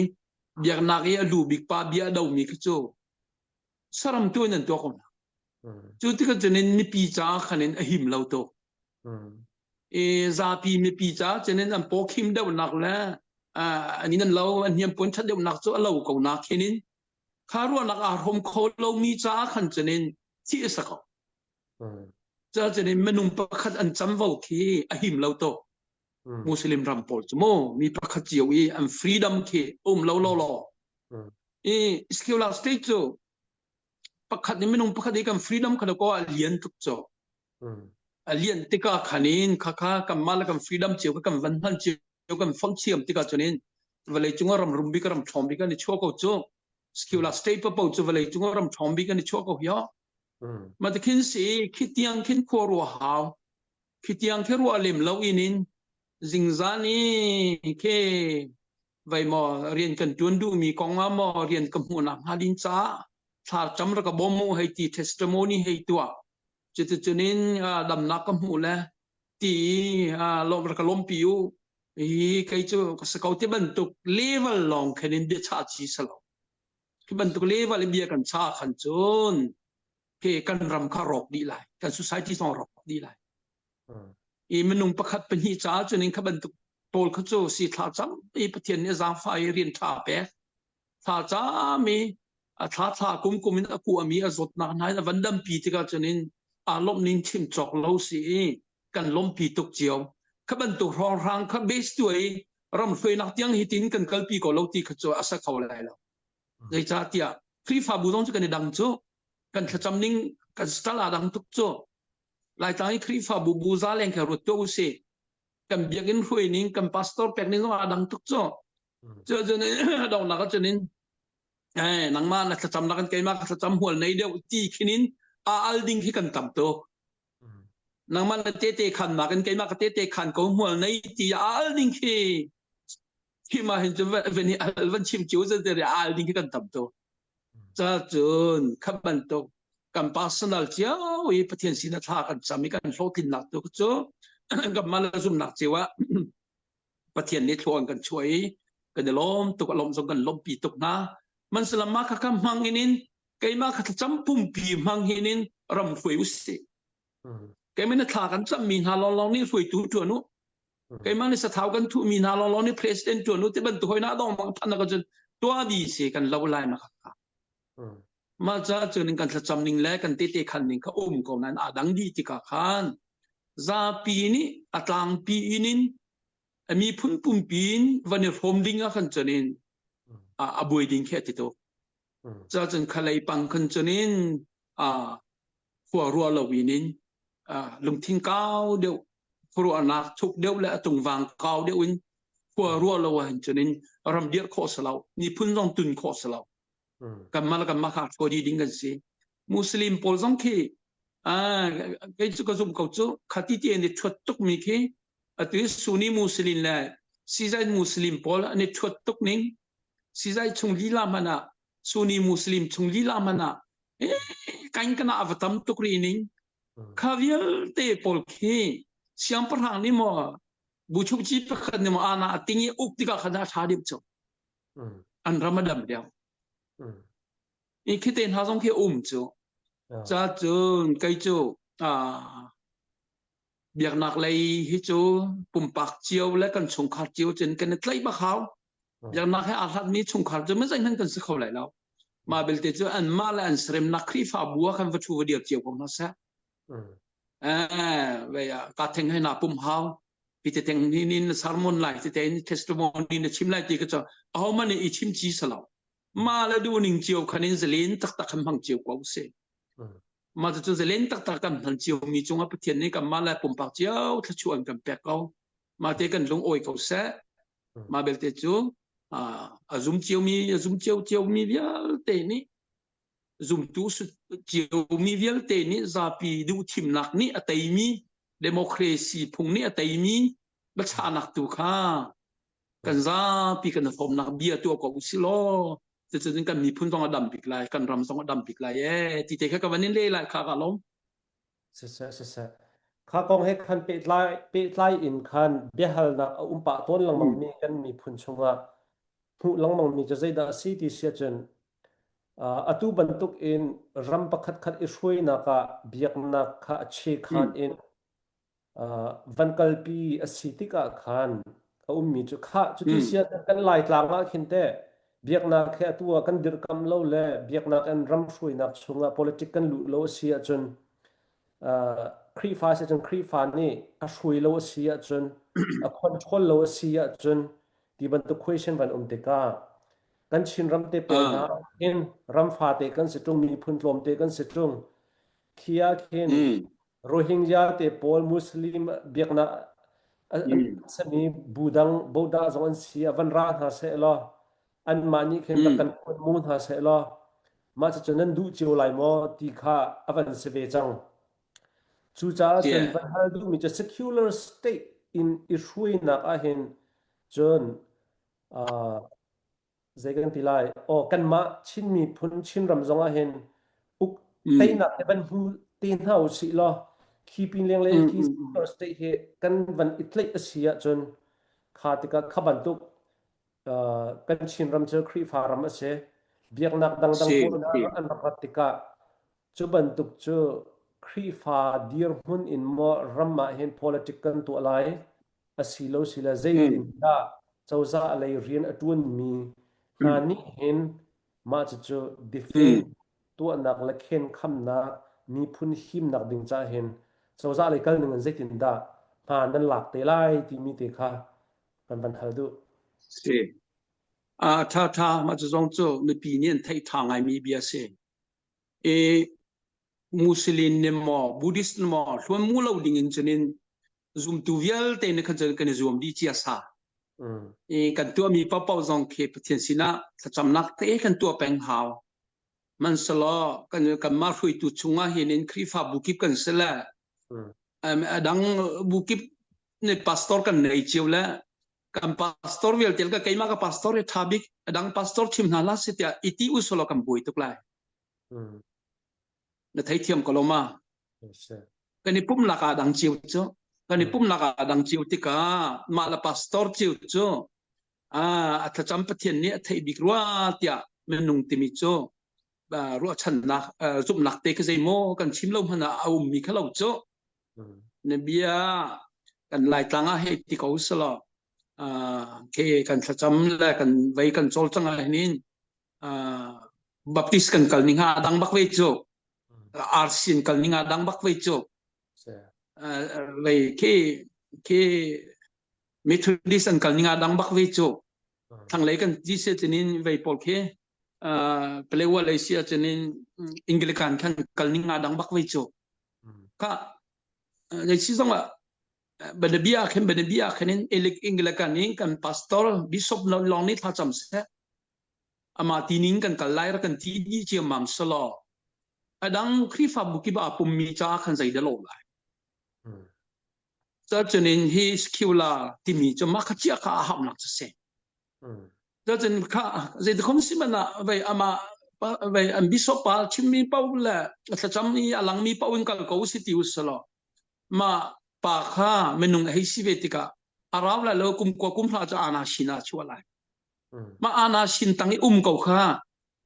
biaknak i a lu bik pa bia a domi khi cu saram tuan an tuah ko hna. Cu tikah cun in mipi caah khan in a him lo tuk. I zapi mipi caah cun in an pawkhim deuhnak le an in an lo an hniampuan ṭhat deuhnak cu a lo ko na khin in kha ruahnak aa hrawm kho lomi caah khan cun in thih a si ko. Ca cun in minung pakhat an camvo khi a him lo tuk. Muslim ram pawl cu mu mi pakhat cio i an freedom khi um lo lo law. I secular state cu pakhat nih minung pakhat i kan freedom kha ko a lian tuk cu a lian tikah khanin khakha kan mah le kan freedom cio kha kan van hman cio kan fonh thiam tikah cunin vawlei cung ah ram rum bik ram ṭhawng bik an i chuah ko cu secular state papo cu vawlei cung ah ram ṭhawng bik an i chuah ko hi ma ti khin si khi tiang khin khua rua hau khi tiang khi ruah lem lo in in zingzan i khi vai maw rian kan ṭuan duhmi kong ah maw rian ka hmuhnak hnga ding caah thla cam ra ka bawm mu hei ti testimony hei tuah cuticunin damnak ka hmuh le ti lawm ra ka lawmpi u hi kei cu ka si ko ti bantuk level lawng khen in bia chah chi salo khi bantuk level in bia kan chah khan cun ke kan ram kha rawk dih lai kan society zong rawk dih lai I minung pakhat pahnih caah cun in kha bantuk pawl kha cu si thla cam i Pathian nih a zaangfah i rian ṭha a pek. Thla cam i a thla thla kum kum in a kuami a zawtnak hna in a van dampi tikah cun in aa lawmh ning chim cawk lo si i kan lawmhpi tuk cio. Kha bantuk hrawnghrang kha base tu i ram hruainak tiang hi tin kan kalpi ko lo ti kha cu a sa kho lai lo. Zeicahtiah Khrihfabu zong cu kan i dang cu kan thlacam ning kan style aa dang tuk cu. Laitlang i Khrihfabu bu za leng kha ruat tuah usih. Kan biakinn hruai ning, kan pastor pek ning zong aa dang tuk cu. Cu cun donghnak ah cun in Eh, nangmah na thlacam nakin keimah ka thlacam hmual nei deuh ti khinin a al ding khi kan tam tuk. Nangmah na tete khan nakin keimah ka tete khan ko hmual nei ti a al ding khi khi ma hin cu van hi al van chim chiu zan te al ding khi kan tam tuk. Ca cun khat bantuk kan personal cio i Pathian sin a thla kan cam i kan hlawhtlinnak tu cu kan mah le zumnak cio ah Pathian nih thlua an kan chuah i kan i lawm tuk a lawm zong kan lawmhpi tuk hna. Mansalam mah kha kha hmang in in keimah kha thlacam pumpi hmang hin in ram hruai usih. Keimah na thla kan cammi hna lawnglawng nih hruaitu ṭuan u. Keimah nih sathau kan thuhmi hna lawnglawng nih president ṭuan u ti bantuk hoi na dong bang phan na cun tuah di si kan lo lai ma kha. Mah ca cun kan thlacam ning le kan tete khan ning kha um ko nain aa dang dih tikah khan zapi nih a tlangpi in in a miphun pumpi in van i hrawm ding ah khan cun in a buai ding khi a ti tuk. Ca cun khalei pang khan cun in a khua rua lo in in lungthin kau deuh khuaruahnak thuk deuh le a tungvang kau deuh in khua ruah lo ah cun in ram dirh khawh si lo miphun zong tun khawh si lo kanmah le kanmah kha ṭhuadi ding kan si Muslim pawl zong khi kei cu ka zumh ko cu khati ti an i ṭhuat tuk mi khi atu Sunni Muslim le Shiite Muslim pawl an i ṭhuat tuk ning Shiite chung lila hmanh ah Sunni Muslim chung lila hmanh ah kain kana a va tam tuk ri ning kha vialte pawl khi siangpahrang nih maw buchukci pakhat nih maw ana a ting i uk tikah khan a ṭha deuh cu an ram a dam deuh i khi te hna zong khi um cu ca cun kei cu biaknak lei hi cu pumpak cio le kan chungkhar cio cun kan i tlaih bak hau biaknak he aa hlatmi chungkhar cu mah zeihmanh kan si kho lai lo mah belte cu anmah le an seremnak Khrihfabu ah khan va ṭhu va dir cio ko hna seh eh ka theng he na pum hau hi te teng ni nin sermon lai te te testimony na chim lai ti ka cho aho man i chim chi salo ma le du ning cio khan in zalen taktak kan hmang cio ko se ma cu zalen taktak kan hman cio mi cungah Pathian nih kan ma le pumpak cio thlachu an kan pek ko ma te kan lung awi ko seh ma belte cu a zum cio mi a zum cio cio mi vialte nih zumtu ciomi vialte nih zapi duhthimnak nih a teimi democracy phung nih a teimi biachahnak tu kha kan zapi kan hrawmnak bia tuah ko usih law cucun kan miphun zong a dam bik lai kan ram zong a dam bik lai ee ti te kha ka van in le lai kha ka lawm. Siseh siseh kha kong he khan pehtlai pehtlai in khan biahalnak a um pah tawn lengmang mi kan miphun chungah hmuh lengmang mi cu zeidah a si ti si ahcun Atu bantuk in ram pakhatkhat i hruainak ah biaknak kha a chekhan in van kalpi a si tikah khan a ummi cu khah cuti si ahcun kan Laitlang ah khin teh biaknak he atu ah kan dirhkamh lo le biaknak in ram hruainak chungah politic kan luh lo a si ahcun Khrihfa si ahcun Khrihfa nih a hruai lo a si ahcun a control lo a si ahcun ti bantuk question van um tikah kan Chinram te pawl hna hin ram fate kan si ṭung miphun tlawmte kan si ṭung khi ah khin Rohingya te pawl Muslim biaknak an sami bu dang boda zong an si ah van ra hna seh law anmah nih khin rak kan kuat mu hna seh law mah cucu nan duh cio lai maw ti kha a van si ve cang. Cucaah cun van hal duhmi cu secular state in i hruainak ahhin cun zei kan ti lai aw kanmah Chin miphun Chinram zong ah hin uk teinak te van hmu te hna u sih law khi pin leng le khi secular state hi kan van i tlaih a si ahcun kha tikah kha bantuk kan Chinram cu Khrihfa ram a si biaknak dangdang pawl hna an rak rat tikah cu bantuk cu Khrihfa dirhmun in maw ram ah hin politic kan tuah lai a si lo si le zeitindah cozah lei rian a ṭuanmi hna nih hin mah cucu defend tuahnak le khenkhamnak miphun himnak ding caah hin cozah lei kal ning in zeitindah hma nan lak te lai timi te kha kan van hal duh. Si. A ṭha ṭha mah cu zong cu mipi nih an theih ṭha ngaimi bia si. I Muslim nih maw Buddhist nih maw hluan mu lo ding in cunin zumtu vialte nih khan cun kan i zuam dih cia sa. I kan tuahmi paohpaoh zong khi Pathian sinah thlacamnak te kan tuah peng hau. Hmanhsehlaw kan kanmah hruaitu chungah hin in Khrihfabu kip kan si le a dang bu kip nih pastor kan nei cio le kan pastor vialte ka keimah ka pastor hi ṭha bik a dang pastor thim hna hlah si tiah i ti usulaw kan buai tuk lai. Na theithiam ko lo ma? Kan i pumnak ah dang cio cu kan i pumnak ah dang cio tikah mah le pastor cio cu a thlacam Pathian nih a theih bik rua tiah minung timi cu ruahchannak zumhnak te ka zeimaw kan chim lo hmanh ah a ummi kha lo cu na bia kan laitlang ah hei ti ko selaw ke kan thlacam le kan vei kan cawlcang ah hin Baptist kan kal ning ha dang bak ve cu RC in kal ning ah dang bak ve cu vei khi khi Methodist an kal ning ah dang bak ve cu thlanglei kan ti se cinin vei pawl khi Palewa lei sia cinin Anglican khan kal ning ah dang bak ve cu ka lei si zong ah banabia khin banabia khin in Anglican in kan pastor bishop long ni thla cham se ama tining kan kal lai ra kan ti di ciammam selaw adang Khrihfabu kip ah pummi ca khan zei dah lo lai. Cucunin hi secular timi cu mah kha chia kha a haunak cu si. Cucun kha zeitikhom si man ah vei ama vei an bishop pa chimmi paoh le thlacam i a langmi paoh in kal ko si ti usalaw ma pa kha minung a hei si ve tikah a rau lai lo kum kua kum hla cu ana sin ah chuah lai. Mah ana sin tang i um ko kha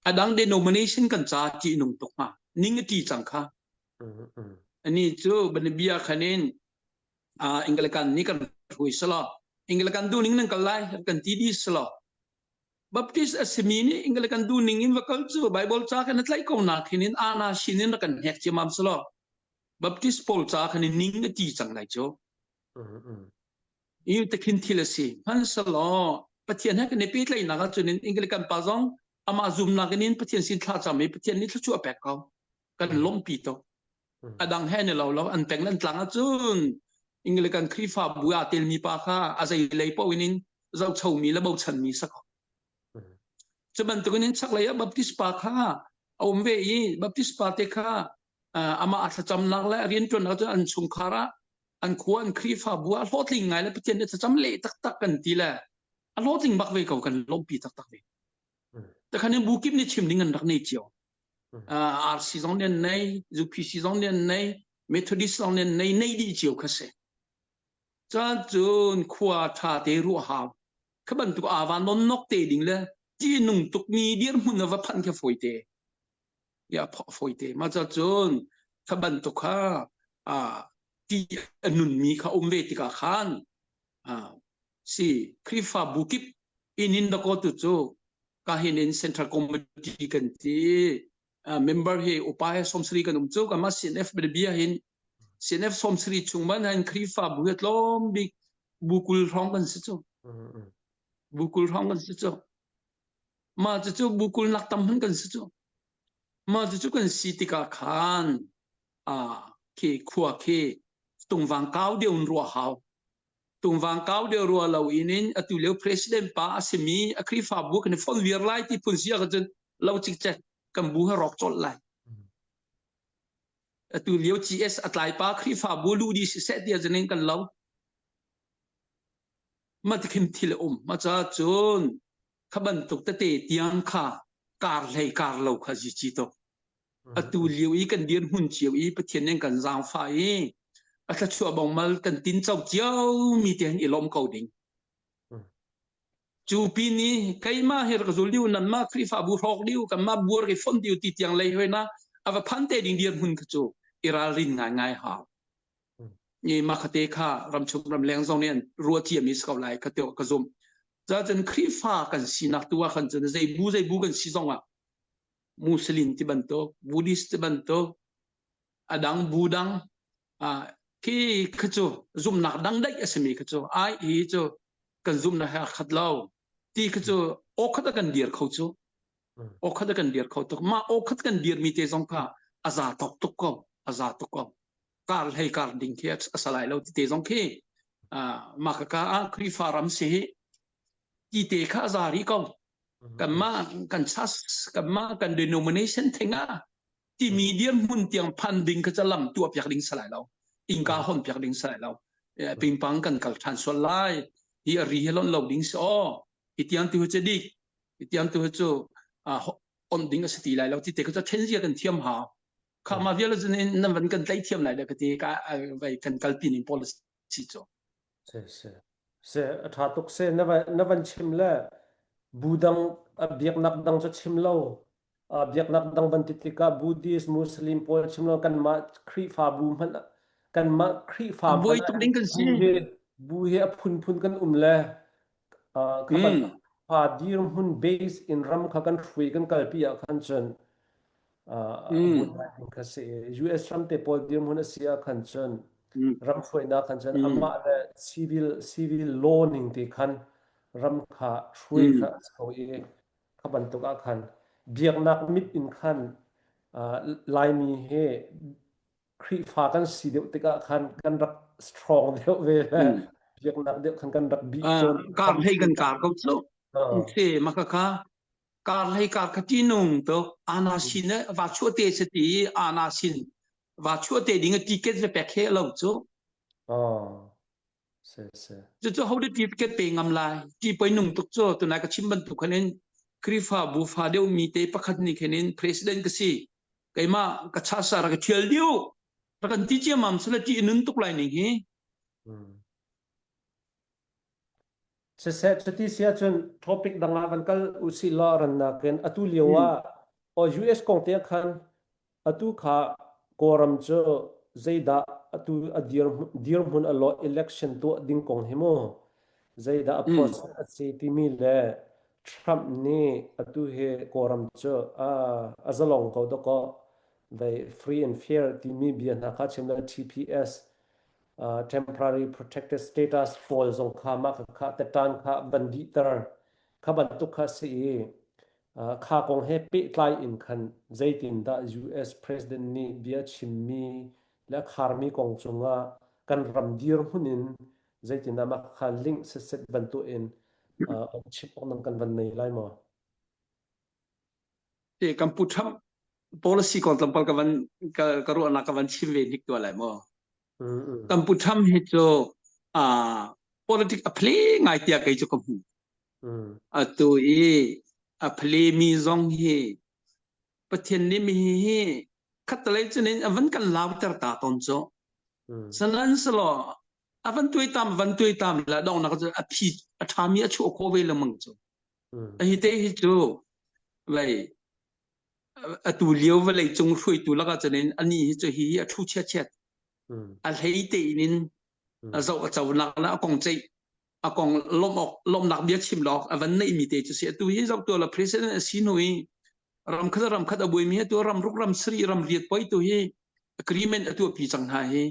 a dang denomination kan ca ṭih nung tuk hnga ning a ṭi cang kha ani cu banabia khan in Anglican nih kan hrui selaw Anglican du ning nan kal lai kan ti di selaw Baptist a simi nih Anglican du ning in va kal cu Bible ca kan tlaih ko na khin in ana shin in kan hnek ciamam selaw Baptist pawl ca khan in ning a ti cang lai cu I takhin thil a si. Hmanhsehlaw Pathian he kan i pehtlaihnak ahcun in Anglican pa zong amah zumnak in Pathian sin thla cam i Pathian nih thluachuah a pek ko. Kan lawmhpi tuk. A dang he ni lo lo an peng an tlang ahcun Anglican Khrihfabu ah telmi pa kha a zei lei paoh in zohchomi le bochanmi sa ko. Cu bantukin in chaklei ah Baptist pa kha a um ve i Baptist pa te kha amah a thlacamnak le a rianṭuannak cu an chungkhar ah an khua an Khrihfabu ah hlawhtling ngai le Pathian nih thlacam leh taktak kan ti le a hlawhtling bak ve ko kan lawmhpi taktak ve. Takhan in bu kip nih chim ding an rak nei cio. RC zong nih an nei, UPC zong nih an nei, Methodist zong nih an nei, nei dih cio kha si. Caan cun khua ṭha te ruah hau. Kha bantuk ava non nok te ding le ti nung tukmi dirhmun a va phanh kha fawi te. Ya fawi te. Ma ca cun kha bantuk kha ti a nunmi kha um ve tikah khan si Khrihfabu kip inn in dakaw tu cu ka hin in Central Committee kan ti member hi upa he 70 kan um cu kama CNF bia hin CNF 70 chung man hin Khrihfabu hi tlawm bik bu kul hrawng kan si cu bu kul hrawng kan si cu ma cu cu bu kul nak tam hun kan si cu ma cu cu kan si tikah khan a khi khua khi tungvang kau deuh in ruah hau tungvang kau deuh rua lo in in atu lio president pa a simi a Khrihfabu kan i fon viar lai ti phun sia cun lo cikcek kan bu ha rawk colh lai atu lio GS a tlai pa Khrihfabu lu di siseh tia zanin kan lo ma tikhin thil a um ma cha cun kha bantuk tete tiang kha kar hlei kar lo kha ji chi to atu lio i kan dirhmun cio i Pathian nih kan zaangfah i a thluachuah bongmal kan tin co cio mi te i lawm ko ding. Cu pin i keimah hi rak zul diu nanmah Khrihfabu hrawk diu kanmah buar i fon diu ti tiang lei hoi na a va phan te ding dirhmun kha cu i ralrin ngai ngai hau. I mah khate kha ramchung ramleng zong nih an ruah ciami si ko lai ka te ka zumh. Cun Khrihfa kan sinak tu ah khan cun zei bu zei bu kan si zong ah Muslim ti bantuk, Buddhist ti bantuk, a dang bu dang khi kha cu zumhnak dang daih a simi kha cu ai hi cu kan zumhnak he a khat lo ti kha cu aw khat a kan dir kho cu aw khat a kan dir kho tuk mah aw khat kan dir mi te zong kha a za tok tuk ko a za tuk ko kar hlei kar ding khi a salai lo ti te zong khi mah ka ka ah Khrihfa ram si hi. Ti te kha a za rih ko. Kanmah kan chas, kanmah kan denomination theng ah timi dirhmun tiang phan ding kha lam tuah piak ding salai lo. Innka hon piak ding salai lo. Pingpang kan kal than sual lai. Hi a ri hi lon lo ding si aw. Hi tiang tu cu dik. Hi tiang tu cu on ding a si ti lai lo. Ti te kha cu then zia kan thiam hau. Kha ma vial cun nan van kan tlaih thiam lai le ka ti ka vai kan kalpi ning policy cu. Se se se a tha tuk se na van na van chim le bu dang biaknak dang cu chim lo biaknak dang van ti tikah Buddhist Muslim pawl chim lo kanmah Khrihfabu hmanh kanmah Khrihfa buai tuk ding kan si bu hi bu hi a phunphun kan um le kha ban fa dirhmun base in ram kha kan hrui kan kalpi ah khan cun kha si US ram te pawl dirhmun a si ah khan cun ram hruainak khan cun amah le civil civil law ning te khan ram kha hruai kha a si ko i kha bantuk ah khan biaknak mit in khan Laimi hi Khrihfa kan si deuh tikah khan kan rak strong deuh ve le biaknak deuh khan kan rak bih cawn. Kar hlei kan kar ko cu. Se maka kha kar hlei kar kha ti nung to ana sin va chuah te se ti ana sin va chuah te ding ticket ve pek he lo cu. Oh. Se se. Cucu ho de ticket pe ngam lai ti poi nung tuk cu tunai ka chim bantuk khan in Khrihfa bu fa deuh mi te pakhat nih khin in president ka si keimah ka chasa ra ka thial diu ra kan ti ciamam sala ti nun tuk lai ning hi. Siseh cuti si ahcun topic dang ah van kal usih law rannak in atu lio ah o US kong te khan atu kha Kawlram cu zeidah atu a dirhmun a lawh election tuah ding kong hi mu zeidah a process a si timi le Trump nih atu hi Kawlram cu a zalong ko dawkaw they free and fair timi bia hna kha chim le TPS temporary protected status pawl zong kha mah kha tetan kha van dihter kha bantuk kha si i kha kong he pehtlai in khan zeitindah US president nih bia chimmi le a kharmi kong cungah kan ram dirhmun in zeitindah mah kha link setset bantuk in chim awk nang kan van nei lai maw? Te kan pu Trump policy kong tlawmpal ka van ka ka ruahnak ka van chim ve hnik tuah lai maw? Kan pu Trump hi cu politic a phle ngai tiah kei cu ka hmu. Atu i a phle mi zong hi Pathian nih mi hi khattelei cun in a van kan lauter ta tawn cu. Sanan selaw a van tuaitam van tuaitam la donghnak cu a phi a ṭhami a chuah khawh ve lengmang cu. Hi te hi cu vei atu lio vawlei cung hruaitu lakah cun in ani hi cu hi hi a thu chiat a hlei te in a zoh a conak le a kong ceih a kong lawmh awk lawmhnak bia chim lawk a van neih mi te cu si atu hi zoh tu la president a si hnu i ram khat ram khat a buai mi atu ram ruk ram sari ram riat poi tu hi agreement a tuah pi cang hna hi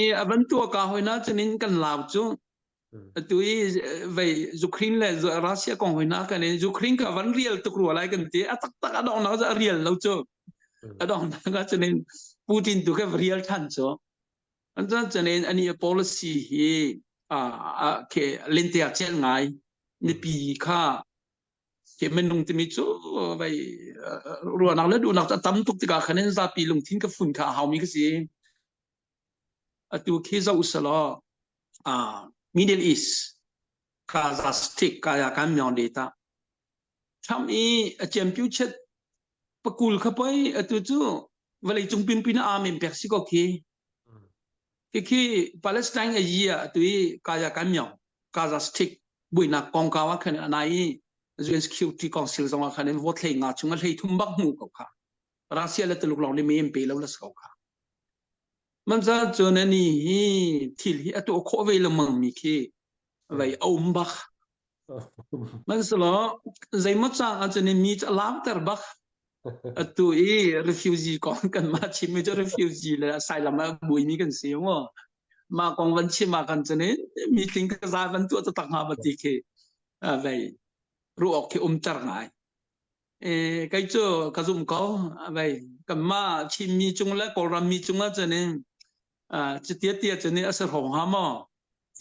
i a van tuah ka hoi na cun in kan lau cu Atu i vei Ukraine le Russia kong hoi na kan in Ukraine ka van rial tuk rua lai kan ti a taktak a donghnak cu a rial lo cu a donghnak ah cun in Putin tu ka rial than cu an cun cun in ani a policy hi a ke lentea cel ngai mipi kha ke minung timi cu vei ruahnak le duhnak a tam tuk tikah khan in zapi lungthin ka fun kha a haumi ka si Atu khi zoh usalaw Middle East Gaza Strip kaya kan myong de ta. Trump i a championship pakul kha poi atu cu vawlei cung pinpin ah amen pek si ko khi. Khi khi Palestine a yi ah atu i kaya kan myong Gaza Strip buainak kongkau ah khan anai i UN Security Council zong ah khan in vote hlei nga chung a hlei thum bak hmu ko kha. Russia le Tuluk lawng nih me an pe lo la si ko kha. Manza cun ani hi thil hi a tuah khawh ve lengmang mi khi vei a um bak. Hmanhsehlaw zeimaw cang ahcun mi cu a lauter bak. Atu i refugee kong kanmah chimmi cu refugee le asylum ah buaimi kan si mu. Mah kong van chim ah khan cun meeting ka za van tuah taktak hnga ma ti khi vei ruah awk khi umter ngai. E, kei cu ka zum ko. Vei kanmah Chinmi cung le Kawlram mi cungah cun in cutia tia cun a si hrawng hnga maw?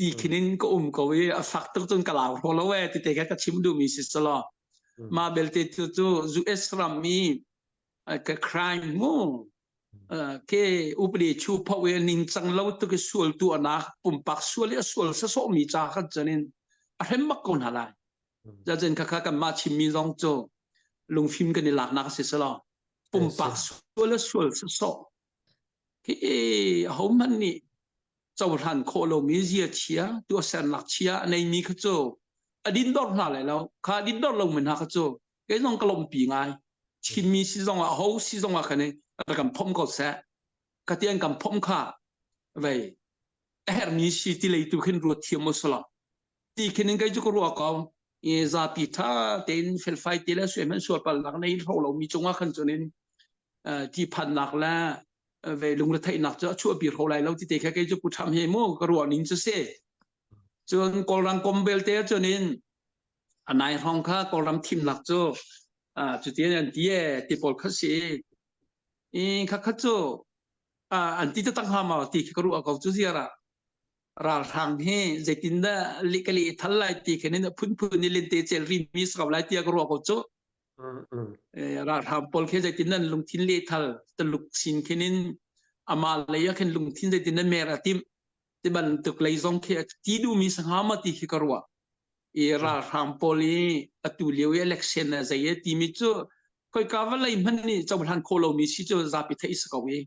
Ti khin in ka um ko i a fak tuk cun ka lau hraw lo e ti te kha ka chim duhmi si selaw. Mah belte tu cu US ram i ka crime mu ke upadi chu pho i ningcang lo tuk i sual tu anak pumpak sual i a sual sasawh mi ca khan cun in a hrem bak ko hna lai. Cacun khakha kanmah chimmi zong cu lungfim kan i laknak a si selaw pumpak sual a sual sasawh hi ahohmanh nih cohlan khawh lomi zia chia tuahsernak chia a neimi kha cu a dindor hna lai lo kha dindor lomi hna kha cu kei zong ka lawmhpi ngai Chinmi si zong ah ho si zong ah khan rak kan phomh ko seh ka ti an kan phomh kha vei a herhmi si ti lei tu khin ruat thiam u selaw ti khin in kei cu ka ruah ko i zapi tha tein felfai te le suai hmanh sual palnak nei hro lomi cungah khan cun in ti phannak le ve lungretheihnak cu a chuahpi hro lai lo ti te kha kei cu pu Tham he mu ka ruah ning cu si cun Kawlram kom belte cun in a nai hrawng kha Kawlram thimnak cu cuti an ti e ti pawl kha si i kha kha cu an ti taktak hnga maw ti khi ka ruah ko cu ziar ah ralhrang hi zeitindah leh ka leh thal lai ti khin in phunphun in lente cel ri mi si ko lai tiah ka ruah ko cu ralhrang pawl khi zeitin nan lungthin leh thal taluk sin khin in amah lei ah khin lungthin zeitin nan mer a timh ti bantuk lei zong khi ti duhmi sangha ma ti khi ka ruah i ralhrang pawl i atu lio i election a zei e timi cu khoika vawlei hmanh nih cohlan khawh lomi si cu zapi theih si ko i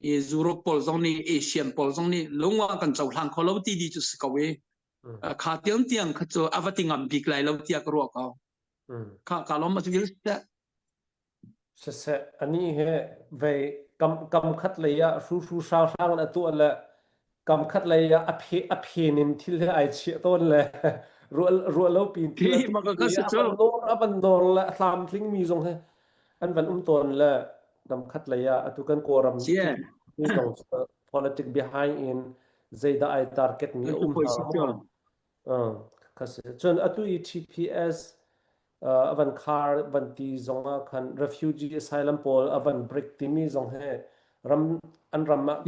i Europe pawl zong nih Asian pawl zong nih lungwa kan cohlang kho lo ti di cu si ko i kha tiang tiang kha cu a va ti ngam bik lai lo tiah ka ruah ko kha ka lom a cu Siseh ani he vei kam kam khat lei ah hru hru hrang hrang in a tuah le kam khat lei ah a phe a phen in thil he ai chiah tawn le ruah ruah lo pin thil a Hi tuah ma ka i si a cu van dor a van dor le a tlam tling mi zong he an van um tawn le kam khat lei ah atu kan Kawlram sie thil mi zong cu politic behind in zeidah ai target mi a cu um poi hnga si maw cu Kha si. Cun atu i TPS a van khar van ti zong ah khan refugee asylum pawl a van break timi zong he ram an ram ah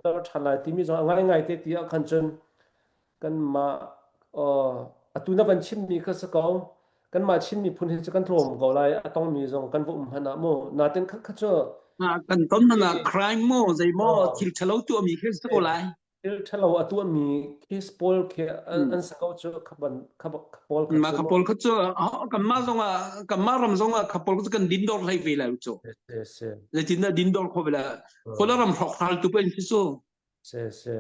tar ṭhan lai timi zong a ngaingai te ti ah khan cun kanmah atu na van chimmi kha si ko kanmah Chin miphun hi cu kan tlawm ko lai a tongmi zong kan va um hmanh ah mu natin kha kha cu kan ton hmanh ah crime mo zei maw thil ṭhalo tuahmi khi si ko lai Thil ṭhalo a tuahmi case pawl khi an si ko cu kha ban kha pawl kha Mah cu kha pawl kha cu kanmah zongah kanmah ram zongah kha pawl cu kan dindor hlei ve lai cu. Si si. Zeitindah dindor kho ve la Kawlram hrawkhral tu pen khi cu. Si si.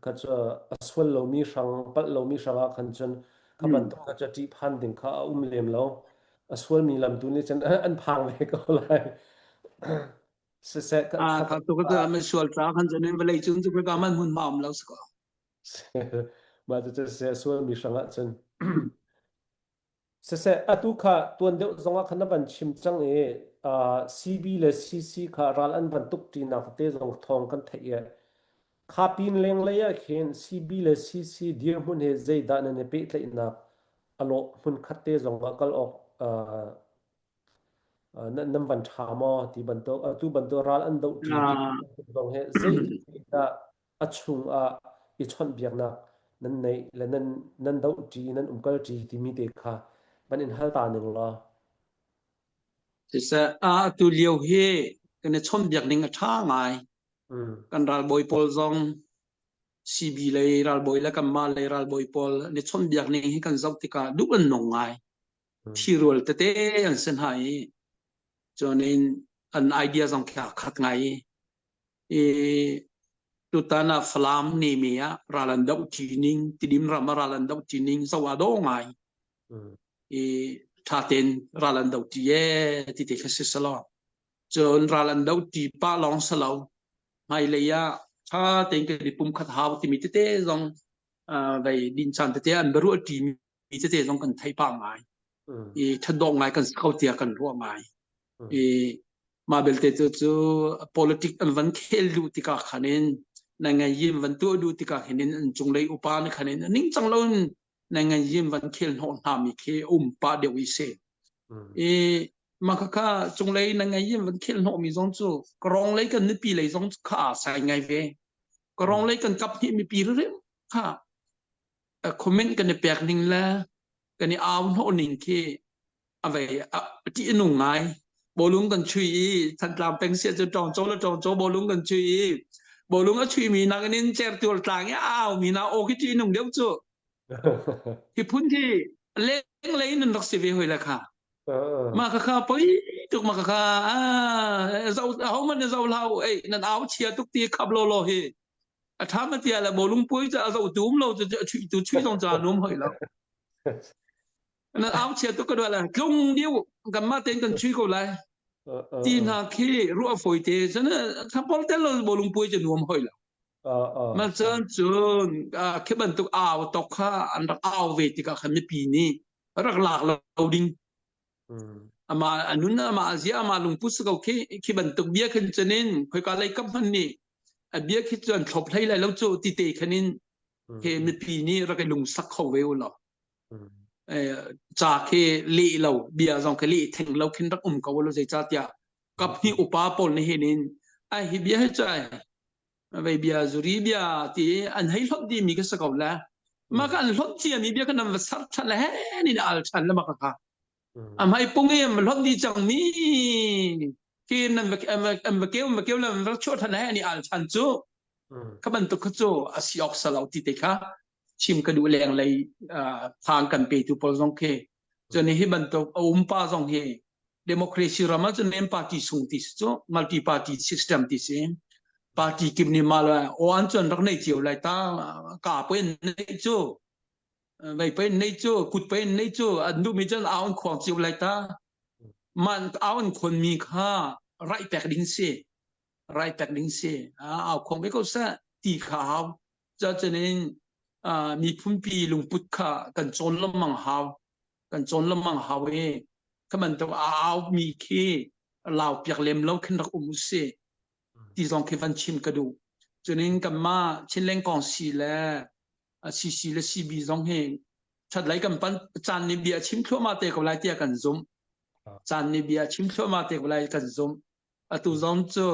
Kha cu a sual lomi hrang palh lomi hrang ah khan cun kha bantuk kha cu ṭihphan ding kha a um lem lo. A sualmi lam tu nih cun an phang ve ko lai. Siseh Ah kha tu ka man sual ca khan cun vawlei cung cu ka man hmun ma um lo si ko. Mah cu siseh sual mi hrang ah cun. Siseh atu kha tuan deuh zong ah khan na van chim cang i CB le CC kha ral an van tuk ṭinak te zong thawng kan theih i kha pin lenglei ah khin CB le CC dirhmun he zeidah nan i pehtlaihnak a lawh hmun khat te zong ah kal awk nan van ṭha maw ti bantuk atu bantuk ral an doh ṭi ti bantuk zong hi zeitindah a chung ah i chawnhbiaknak nan neih le nan nan doh ṭi nan umkal ṭi timi te kha van in hal ta ning law. Siseh atu lio hi kan i chawnhbiak ning a ṭha ngai. Kan ralbawi pawl zong CB lei ralbawi le kanmah lei ralbawi pawl an i chawnhbiak ning hi kan zoh tikah duh an nung ngai. Thirual tete an si hna i cun in an idea zong khi aa khat ngai i i tutan ah Falam neme ah ral an doh ṭi ning Tidim ram ah ral an doh ṭi ning zoh aa dawh ngai i ṭha tein ral an doh ṭi ee ti te kha si selaw cun ral an doh ṭi pah lawng si lo hmailei ah ṭha tein kan i pumkhat hau timi tete zong vei din caan tete an biaruah ṭi mi tete zong kan theih pah ngai i ṭhatdawh ngai kan si kho tiah kan ruah ngai i mah belte cu cu politic an van khel duh tikah khan in na ngai yim van tuah duh tikah khin in an cunglei upa nih khan in ningcang lo in na ngai yim van khel hnawh hna mi khi um pah deuh i si i mah khakha cunglei na ngai yim van khel hnawh mi zong cu karong lei kan mipi lei zong kha a sai ngai ve karong lei kan kap hnih mipi rim. Kha comment kan i pek ning le kan i au hnawh ning khi a vei a ṭih a nung ngai. Bawlung kan chui i Thantlang peng sia cu ṭawngcaw le ṭawngcaw bawlung kan chui i bawlung a chuimi nakin in certual tlang i a aumi na aw khi ṭih nung deuh cu. Hi phun khi lenglei in nan rak si ve hoi le kha. Mah kha kha poi tuk mah kha kha zo ho man zo hlau ei nan au chia tuk ti khap lo lo hi. A ṭha ma tia le bawlung puai cu a zo tu um lo cu a chui tu chui zong ca nuam hoi lo. Nan au chia tuk ka duah la tlung diu kanmah tein kan chui ko lai. Ti hna khi ruah fawi te cun thapol tel lo bawlung puai cu nuam hoi lo. Ma cun cun khi bantuk au tok kha an rak au ve tikah khan mipi nih rak lak lo ding. Ama anun ama zia ama lungput si ko khi khi bantuk bia khin cunin khoika lei kap hman nih a bia khi cu an thlop hlei lai lo cu ti te khanin he mipi nih rak i lungsak kho ve u law. Ca khi leh lo bia zong khi leh theng lo khin rak um ko lo zeicahtiah kap hnih upa pawl nih hin in ai hi bia hi cu ai vei bia zuri bia ti an hei hlonh dih mi ka si ko le mah ka an hlonh cia mi bia kan an va ser than le he nin al than le maka kha a hmai pung i hlonh dih cang mi khi nan va an va keu va keu le va chuah than he ani al than cu kha bantuk kha cu a si awk salo ti te kha chim ka duh leng lei thang kan petu pawl zong khi cun hi bantuk a um pa zong hi democracy ram ah cun nem party sung ti si cu multi party system ti si party kip nih mah le o an cun rak nei cio lai ta ka pen nei cu vei pen nei cu kut pen nei cu an duh mi cun au an khuang cio lai ta man au an khon mi kha rai pek ding si rai pek ding si au khong ve ko sa ti kha hau Cucaah miphunpi lungput kha kan cawn lengmang hau. Kan cawn lengmang hau i kha bantuk a aumi khi lau piak lem lo khin rak um usih ti zong khi van chim ka duh. Cunin kanmah Chinleng kong si le CC le CB zong hi ṭhatlei kan pan caan nih bia chim thluahmah te ko lai tiah kan zumh. Caan nih bia chim thluahmah te ko lai kan zumh. Atu zong cu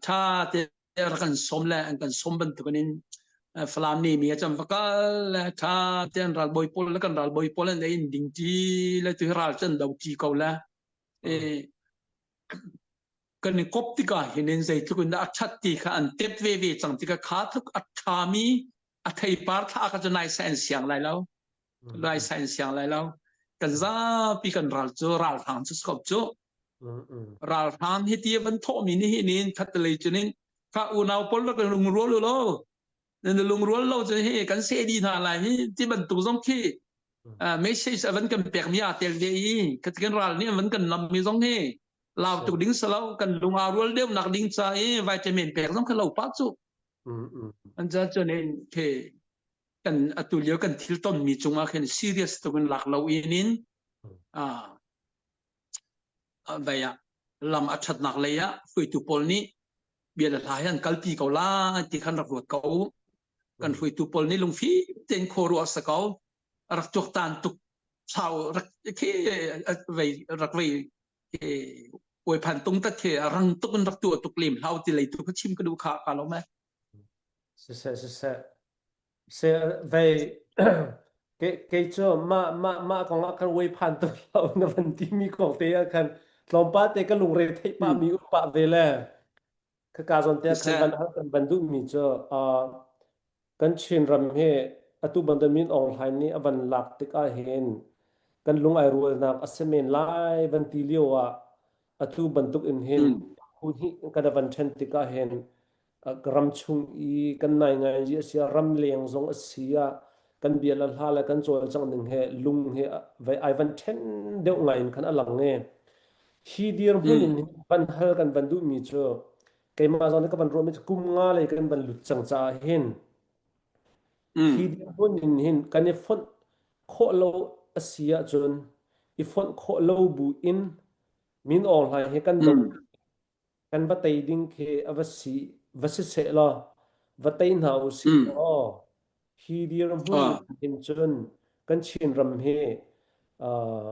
ṭha te rak kan sawm le an kan sawm bantukin in Falam nih mi a cam va kal le ṭha te an ralbawi pawl le kan ralbawi pawl an in ding ṭi le tu ral can do ṭi ko le kan i kop tikah hin in zeitluk in dah a ṭhat ti kha an tep ve ve cang tikah kha tluk a ṭhami a theipar thla kha cu nai sa an siang lai lo lai sa an siang lai lo kan zapi kan ral cu ralhrang cu skop cu ralhrang hi ti van thawhmi nih hin in khatlei cun in ka unau pawl rak lungrual u law nan lungrual lo cun hi kan seh dih hna lai hi ti bantuk zong khi message a van kan pek mi aa tel ve i kan ral nih an van kan nam mi zong hi lau tuk ding salo kan lung aa rual deuh nak ding ca i vitamin pek zong kha lo pa cu an ca cun in khi kan atu lio kan thil ton mi cungah khin serious tuk in lak lo in in vei ah lam a ṭhatnak lei ah hruaitu pawl nih bia le hla hi an kalpi ko lai ti khan rak ruat ko u. Kan hruaitu pawl nih lungfim tein khua ruah sa ko. Rak tuaktan tuk thlau rak khi vei rak vei phan tung tat khi rang tuk in rak tuah tuk lem hlau ti lei tu kha chim ka duh kha ka lo me. Siseh siseh Se vei kei cu mah mah mah kong ah khan phan tuk lo na van timi kong te ah khan tlawmpal te ka lungre theih pah mi um pah ve le khaka zawn te ah khan van hal kan van duh mi cu kan Chin ram hi atu bantuk Min Aung Hlaing nih a van lak tik ah hin kan lung ai rualnak a si men lai van ti lio ah atu bantuk in hin phu hnih kan van ṭhen tik ah hin ram chung i kan naingai a si ah ramleng zong a si ah kan bia le hla le kan cawlcangh ning he lung he ai van ṭhen deuh ngai in khan a lang i hi dirhmun in van hal kan van duhmi cu keimah zong nih ka van ruahmi cu kum nga lei kan van lut cang caah hin hi dirhmun in hin kan i fonh khawh lo a si ahcun i fonh khawh lo bu in Min Aung Hlaing hi kan doh kan va tei ding khi a va si va si seh law va tei hna u sih law hi dirhmun hin cun kan Chinram hi uh,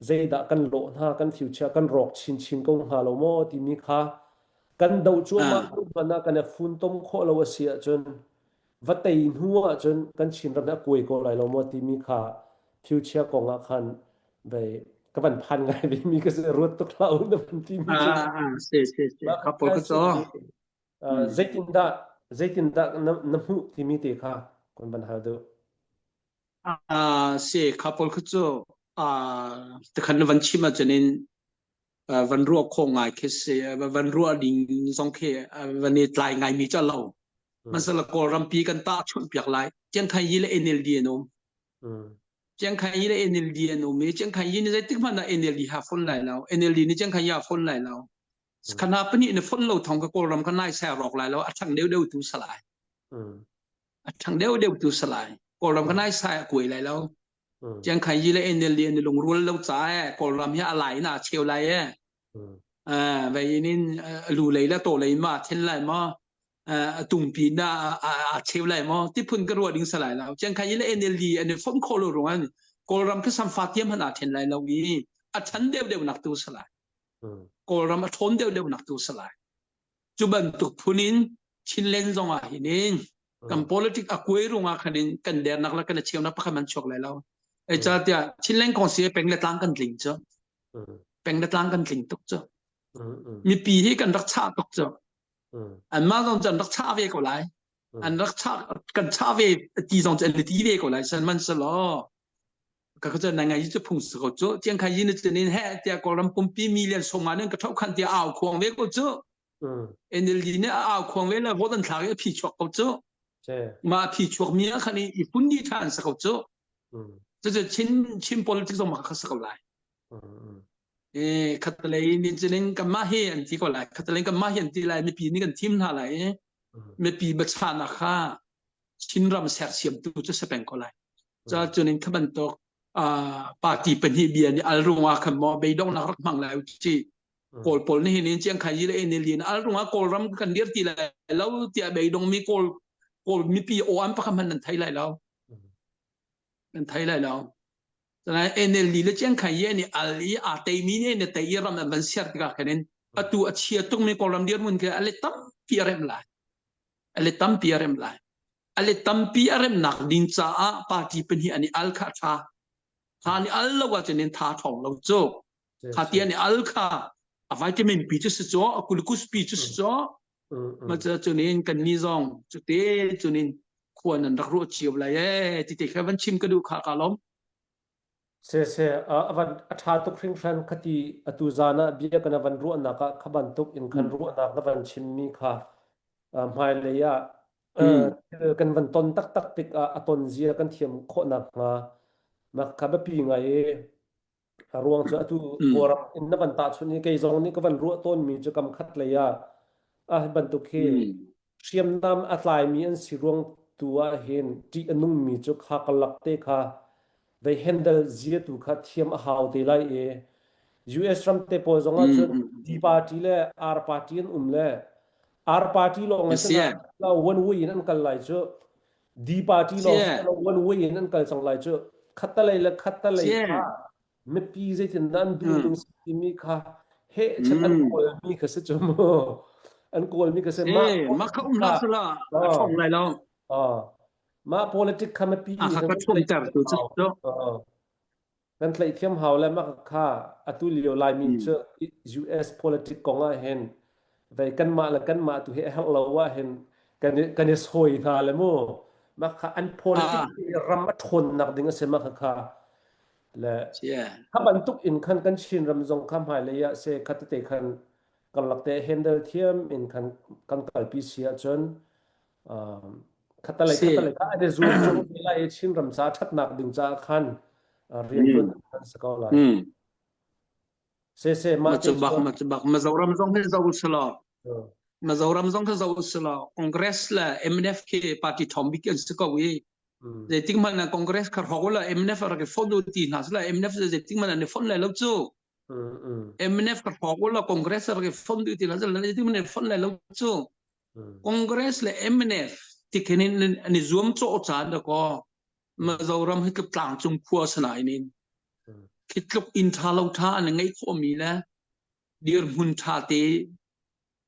zeidah kan lawh hna kan future kan rawk chinchin ko hnga lo maw timi kha kan doh cuahmah hnu hmanh ah kan i funtom khawh lo a si ahcun. Va tei hnu ahcun kan Chinram hi a kuai ko lai lo maw timi kha future kong ah khan vei ka van phan ngai ve mi ka si ruat tuk hlah u na van timi cu. Ah, ah, si si si. Mah Kha pawl kha ka si cu. Zeitindah zeitindah na, na hmuh timi te kha kon van hal duh. Ah, si kha pawl kha cu ah tikhan na van chim ahcun in van ruah khawh ngai khi si van ruah ding zong khi van i tlai ngai mi cu lo. Masala Kawlrampi kan tah chunh piak lai. Chiangkhai yi le NLD an um. Chiangkhai yi le NLD an um i Chiangkhai yi ni zeitik hmanh ah NLD ha fon lai lo. NLD ni Chiangkhai yi ha fon lai lo. Khana pahnih na fon lo thong ka Kawlram ka nai sai rawk lai lo. A ṭhang deuh deuh tu salai. A ṭhang deuh deuh tu salai. Kawlram ka nai sai a kuai lai lo. Chiangkhai yi le NLD an i lungrual lo ca e Kawlram hi a lai in a cheu lai e. Vei in lu lei le taw lei ma then lai ma tungpi na a cheu lai maw ti phun ka ruah ding salai lo chiangkhai yi le NLD an i fom kho lo rung an Kawlram khi samfa tiam han a then lai lo i a than deuh deuh nak tu salai Kawlram a ṭhawn deuh deuh nak tu salai cu bantuk phun in Chinland zong ah hin in kan politic a kuai rungah khan in kan dernak le kan a cheunak pakhat man chuak lai lo ai ca tiah Chinland kong si peng le tlang kan tling cu peng le tlang kan tling tuk cu mipi hi kan rak chah tuk cu anmah zong cu an rak chah ve ko lai an rak chah kan chah ve ti zong cu an ti ve ko lai sihmanhsehlaw ka ka na ngai cu phung si ko cu tiang kha yin cu nin he tiah kawlram pumpi million soma nan ka thau khan tiah au khuang ve ko cu NLD nih a au khuang ve le vote an thlak i a phi chuak ko cu ma a phi chuak mi ah khan i phun di than sa ko cu cucu Chin Chin politics zong ma kha sa ko lai khatalei nih cun kanmah hi an ti ko lai khatalei kanmah hi an ti lai mipi nih kan thim hna lai i mipi biachahnak kha Chinram sersiamtu cu si peng ko lai ca cun in kha bantuk party pahnih bia nih al rungah khan maw beidonghnak rak hmang lai u ci Kawl pawl nih hin Chiang Khai le ni lin al rungah Kawlram kan dir ti lai lo tiah beidong mi Kawl Kawl mipi aw an pakhat hmanh nan thei lai lo nan thei lai lo Sanai NLD le Chiang Khai ye nih al i aa teimi nih ne tei i ram an van ser tikah khan in atu a chia tukmi Kawlram dirhmun khi a let tampi a remh lai. A let tampi a remh lai. A let tampi a remhnak ding caah party pahnih an i al kha a ṭha. Tha ni al lo ahcun in tha ṭhawng lo cu. Tha ti an i al kha a vitamin pi cu si cu a glucose pi cu si cu Ma cu cunin kan ni zong cute cunin khua nan rak ruah cio lai ee ti te kha van chim ka duh kha ka lawm. Se se a van a ṭha tuk hringhran khati atu zan ah bia kan van ruahnak ah kha bantuk in khan ruahnak na van chimmi kha hmailei ah kan van ton taktak tik ah a ton zia kan thiam khawh nakhnga mah kha biapi ngai i A ruang cu atu Kawlram in na van tahchunh i kei zong nih ka van ruah tawnmi cu kam khat lei ah ah bantuk hi hriamnam a tlaimi an si ruang tu ah hin ṭih a nungmi cu kha karlak te kha vei handle zia tu kha thiam a hau te lai i US ram te pawl zong ah cun D party le R party an um le R party lawng in one way in an kal lai cu D party lawng si lo one way in an kal cang lai cu khattalei le khattalei kha mipi zeitindah an duh ning si timi kha heh chan an kawlmi kha si cu mu an kawlmi kha si mah mah kha um hlah sala a ṭhawng lai lo mah politic kha mipi nih kha ṭhawngter tu cu Kan tlaih hau le mah kha atu lio Laimi cu US politic kong ah hin vei kanmah le kanmah tu hi a herh lo ah hin kan i, kan i sawi hna le mu mah kha an politic ram a ṭhawnnak ding a si mah kha le kha bantuk in khan kan Chin ram zong kha hmailei ah se kha tete khan karlak te handle thiam in khan kan kalpi si ahcun khatalei khatalei kha an i zuam chung lai i Chin ram ca ṭhatnak ding caah khan rianṭuan an si ko lai. Se se mah te bak ma bak Mizoram zong hi zo selaw Mizoram zong kha zo selaw Congress le MNF khi party thom bik an si ko i zeitik hmanh ah Congress kha hrawk la MNF rak i fon ti hna sela MNF zeitik hmanh an i fon lai lo cu MNF ka hrawk la Congress rak i fon ti hna sela zeitik hmanh an i fon lai lo cu Congress le MNF tikhin in an i zuam cawh caan da kaw Mizoram hi tluk tlangcung khua sanain in khi tluk inn ṭha lo ṭha an ngeih khawhmi le dirhmun ṭha te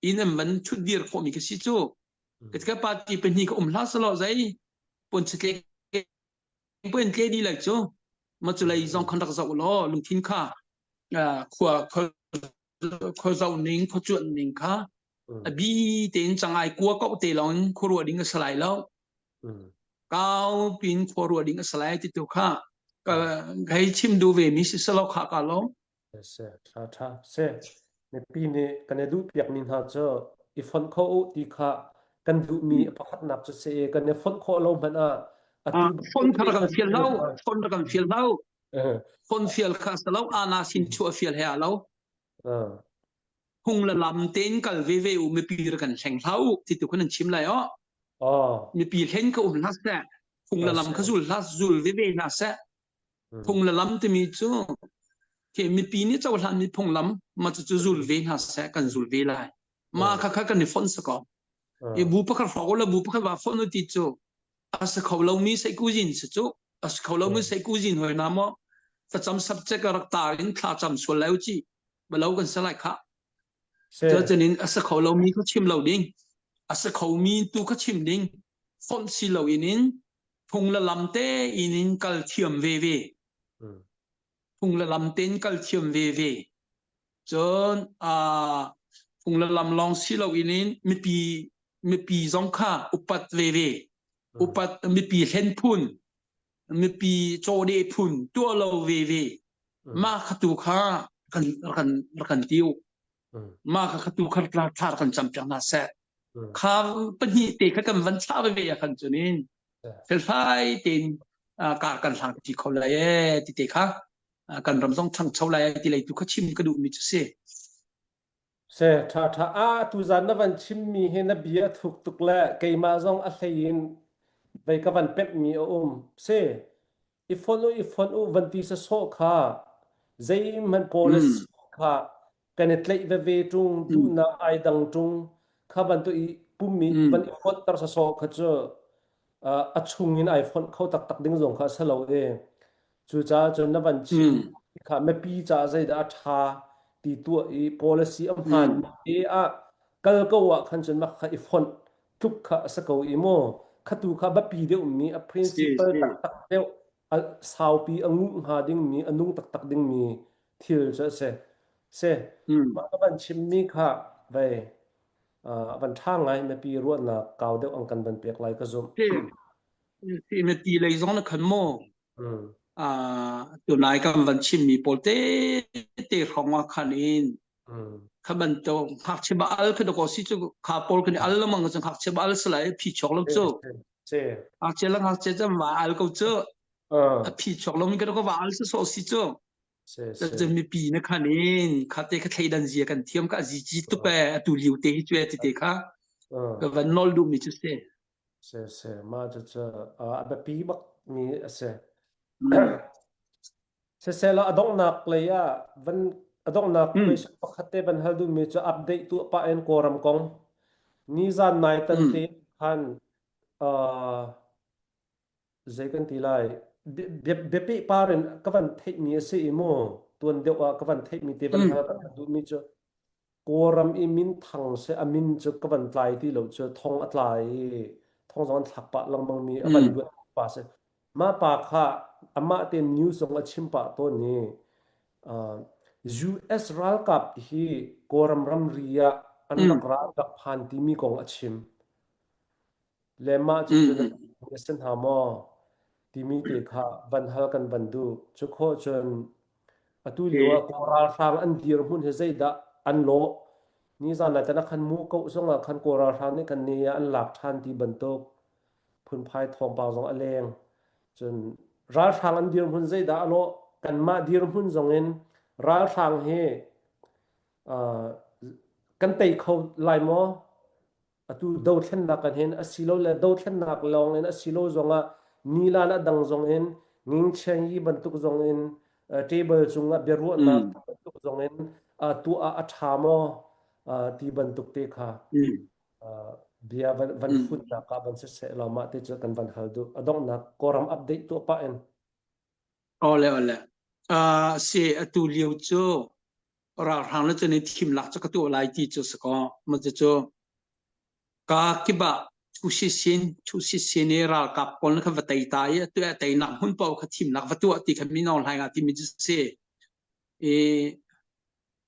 in an van ṭhut dir khawhmi khi si cu. Ka party pahnih ka um hlah selaw zei pun chitle pun tle di lai cu ma cu lei zong khan rak zoh law lungthin kha khua khua zoh ning khua cuan ning kha a bi tein cangai kua ko te lawng in khua ruah ding a si lai lo kau pin khua ruah ding a si lai ti tu kha ka hei chim du ve mi si selo kha ka lo Se tha tha se mipi nih kan i duh piakmi hna cu i fonh kho u ti kha kan duhmi pakhatnak cu si i kan i fonh khawh lo hmanh ah atu phone kha kan fial lo phone kan fial lo phone fial kha salo ana sin chu fial he lo phung le lam tein kal ve ve u mipi kan hleng hlau ti tu khan an chim lai o mipi hlen ka um hlah seh phung le lam kha zul hlah zul ve ve hna seh Phung le lam timi cu khi mipi nih cohlanmi phunglam ma cucu zul ve hna seh kan zul ve lai. Ma kha kha kan i fonh si ko. I bu pakhat hrawk le bu pakhat va fonh ti cu a si kho lomi seikuzin si cu a si kho lomi seikuzin hoi na maw thlacam subject a rak tar in thlacam sual lai u ci balo kan si lai kha. Cucanin a si kho lomi kha chim lo ding a si khomi tu kha chim ding fonh si lo in in phung le lam te in in kal thiam ve ve phung le lam tein kal thiam ve ve cun phung le lam lawng si lo in in mipi mipi zong kha upat ve ve upat mipi hlen phun mipi cawde phun tuah lo ve ve mah kha tu kha kan kan kan tiu mah kha tu kha thla kan cam piak hna seh kha pahnih te kha kan van thlah ve ah khan cunin felfai tein kar kan hlang ti kho lai e ti te kha kan ram zong ṭhangcho lai ti lei tu kha chim ka duhmi cu si. Se ṭha ṭha a tuzan na van chimmi hi na bia thuk tuk le keimah zong a hlei in vei ka van pemhmi a um. Se i fonh u i fonh u van ti sawsawh kha zeihmanh policy kha kan i tlaih veve ṭung duhnak ai dang ṭung kha bantuk i pummi van i fonhter sawsawh kha cu a chung in ai fonh kho taktak ding zong kha a si lo i cucaah cun na van chim kha mipi caah zeidah a ṭha ti tuah i policy a hmaan te ah kal ko ah khan cun mah kha i fonh tluk kha a si ko i mu khatu kha biapi deuhmi a principle taktak deuh a saupi a nguh hnga dingmi a nung taktak dingmi thil cu a si si mah ka van chimmi kha vei van ṭha ngai mipi ruahnak kau deuh ang kan van pek lai ka zumh. Si na ti lei zong na khan maw? Tunai kan van chimmi pawl te te hrawng ah khan in kha bantuk ngakchia ba al kha dako si cu kha pawl kan al lamang cu ngakchia ba al salai phi chok lo cu ngakchia la ngakchia cam wa al ko cu a phi chok lo mi ka dako wa al sa so si cu cun mipi na khan in kha te kha thleidan zia kan thiam ka zi chi tu pe atu liu te hi cu ti te kha ka van nol du mi cu se Se se ma cu cu a biapi bak mi a si. Sisehla a donghnak lei ah van a donghnak question pakhat te van hal duhmi cu update tuah pah in Kawlram kong nizan nai tan te khan uh, zei kan ti lai biapeh par in ka van theihmi a si i mu tuan deuh ah ka van theihmi te van hal kan duhmi cu Kawlram i minthang seh a min cu ka van tlai ti lo cu thong a tla i thong zong an thlak pah lengmang mi a van luat pa si. Mah pa kha amah te news zong a chim pah tawn i uh, US ralkap hi Kawlram ramri ah an rak ra rak phan timi kong a chim. Le mah cucu na na si hna maw timi te kha van hal kan van duh. Cu khawh cun atu lio ah Kawl ralhrang an dirhmun hi zeidah an lawh. Nizan lai tan ah khan mu koh zong ah khan Kawl ralhrang nih kan ni ah an lak ṭhan ti bantuk phunphai thawngpang zong a leng. Cun ralhrang an dirhmun zeidah a lawh. Kanmah dirhmun zong in ralhrang hi uh, kan tei kho lai maw? Atu dothlennak kan hin asilole dothlennak lawng in asilo zongah nilan a dang zong in ngingcheng yi bantuk zong in table cungah biaruahnak bantuk zong in tuah ah a ṭha maw ti bantuk te kha bia van van futnak ah van siseh law mah te cu kan van hal duh. A donghnak Kawlram update tuah pah in. Ole ole. Si atu lio cu ralhrang le cun i thimlak cu ka tuah lai ti cu si kaw ma cu. Ka kip ah Thu Sisin i ralkap pawl kha va tei ta i atu a teinak hmun paoh kha thimnak va tuah ti kha Min Aung Hlaing ah timi cu si. I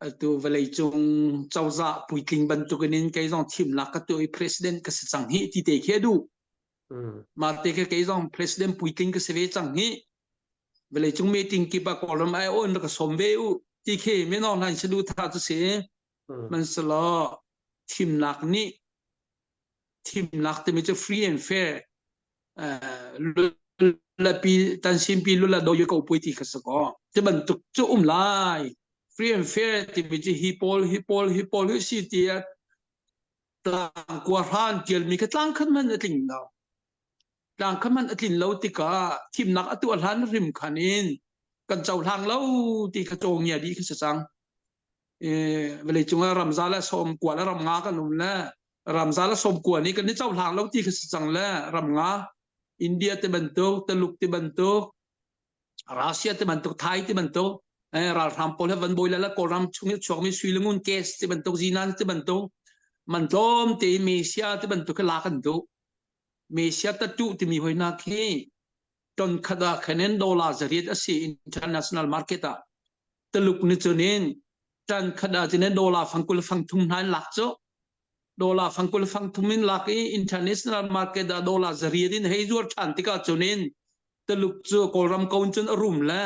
atu vawleicung cozah puitling bantukin in kei zong thimnak ka tuah i president ka si cang hi ti te khi a duh. Mah te khi kei zong president puitling ka si ve cang hi. Vawleicung meeting kip ah Kawlram ai aw in rak ka sawm ve u ti khi Min Aung Hlaing saduhthah cu si. Hmanhsehlaw thimnak nih thimnak timi cu free and fair lulapi tansinpi lula do ko pui ti kha si ko. Ti bantuk cu um lai. Free and fair timi cu hi pawl hi pawl hi pawl hi si ti tlang kua hran tialmi kha tlang khat man a tling lo. Tlang khat man a tlin lo tikah thimnak a tuah hlan hrim khan in kan cohlang lo ti kha cawngia dih kha si cang. Vawleicung ah ramza le sawm kua le ram nga kan um le ramza le sawm kua nih kan i cohlang lo ti kha si cang le ram nga India te bantuk Taluk te bantuk Russia te bantuk Thai te bantuk ralhrang pawl he van bawi le Kawlram chung i chuakmi sui le ngun case te bantuk zinan te bantuk man tlawm te Malaysia te bantuk khi lak an duh Malaysia tatu timi hoina khi ton khat ah khanen dollar zariat a si international market ah Taluk nih cun in tan khat ah cun dollar fangkul fangthum hna in lak cu dollar fangkul fangthum in lak i international market ah dollar zariat in hei zuar ṭhan tikah cun in Taluk cu Kawlram ko in cun a rum le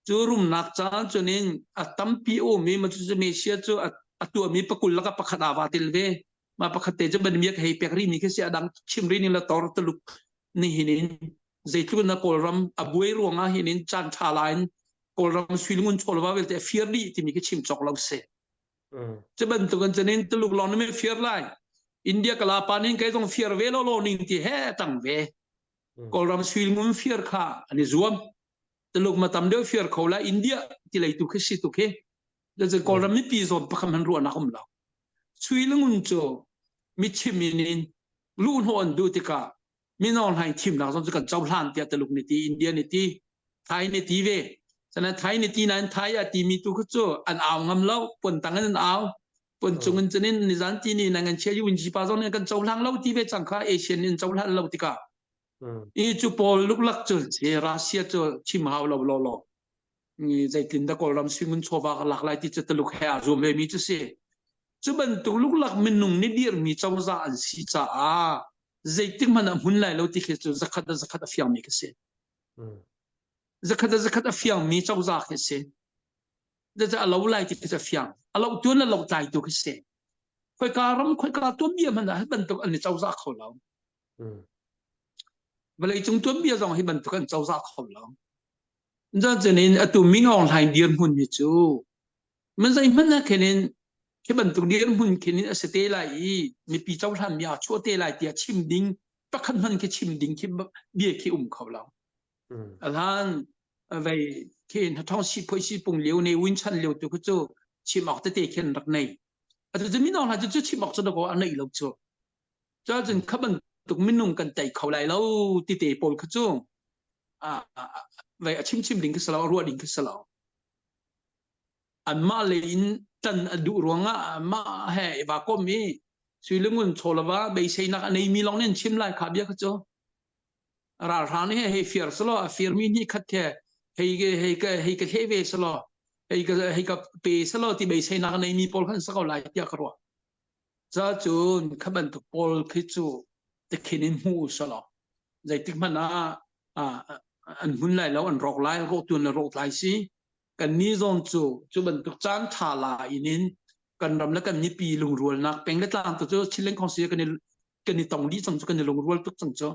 cu rumnak caan cun in a tampi um i cu Malaysia cu a tuahmi pakul laka pakhat aa va tel ve ma pakhat te cu ban miak hei pek rih mi khi si a dang chim ri ning la tor Taluk nihin in zeitluk na Kawlram a buai ruangah hin in caan ṭha la in Kawlram suilungun chawlva vialte a fir dih timi khi chim cawk lo si. Cu bantuk in cunin Tuluk lawng nih fir lai. India kala pa ning kei zong fir ve lo lo ning ti he tang ve. Kawlram suilngun fir kha an i zuam. Tuluk ma tam deuh fir kho lai India ti lei tu khi si tu khi. Cun Kawlram mipi zawn pakhat hmanh ruahnak um lo. Suilungun cu michim in in luhhnawh an duh tikah Min Aung Hlaing thimnak zong cu kan cohlan tiah Taluk nih ti India nih ti Thai nih ti ve sana Thai nih ti nain Thai a timi tu khu cu an au ngam lo pon tang in an au pon cung in cunin nizan ti ni nang an chia yu pa zong nih kan cohlang lo ti ve cang kha Asian in cohlan lo tikah i cu pawl luklak cu Russia cu chim hau lo lo lo zeitin dah Kawlram singun chawva ka lak lai ti cu Taluk he aa zuam ve mi cu si cu bantuk luklak minung nih dirmi cozah an si caah zeitik hmanh ah hmun lai lo ti khi cu zakhat a zakhat a fiangmi khi si. Zakhat a zakhat a fiangmi cozah khi si. Zeicah a lo lai ti khi cu a fiang. A lo tuan le lo tlai tu khi si. Khoika ram khoika tuanbia hmanh ah hi bantuk an i cozah kho lo. Vawleicung tuanbia zong hi bantuk an cozah kho lo. Cun in atu Min Aung Hlaing dirhmun hi cu Man zeihmanh ah khin in khi bantuk dirhmun khin in a si te lai i mipi cohlan mi aa chuah te lai tiah chim ding pakhat hmanh khi chim ding khi bia khi um kho lo. Alhan vei khi hnathong si phoi si pung lio ne win chan lio tu khu cu chim awk tete khin rak nei. Atu cu minong hna cu cu chim awk cu dakaw a nei lo cu. Cun kha bantuk minung kan tei kho lai lo ti te pawl kha cu vei a chim chim ding khi si lo a ruah ding khi si lo. Anmah lei in ṭan a duh ruangah mah he i va kom i suilungun chawlava beiseinak a neimi lawng nih an chim lai kha bia kha cu ralhrang nih hei fir selaw a firmi hnih khat he hei hei ka hei ka hleh ve selaw hei ka hei ka pe selaw ti beiseinak a neimi pawl khan sa ko lai tiah ka ruah. Ca cun kha bantuk pawl khi cu tikhin in hmu selaw zeitik hmanh ah an hmun lai lo an rawk lai rawh tuan le rawk lai si Kannih zong cu cu bantuk caan ṭha la in in kan ram le kan mipi lungrualnak peng le tlang tu cu Chinland Council kan i kan i tong dih cang cu kan i lungrual tuk cang cu.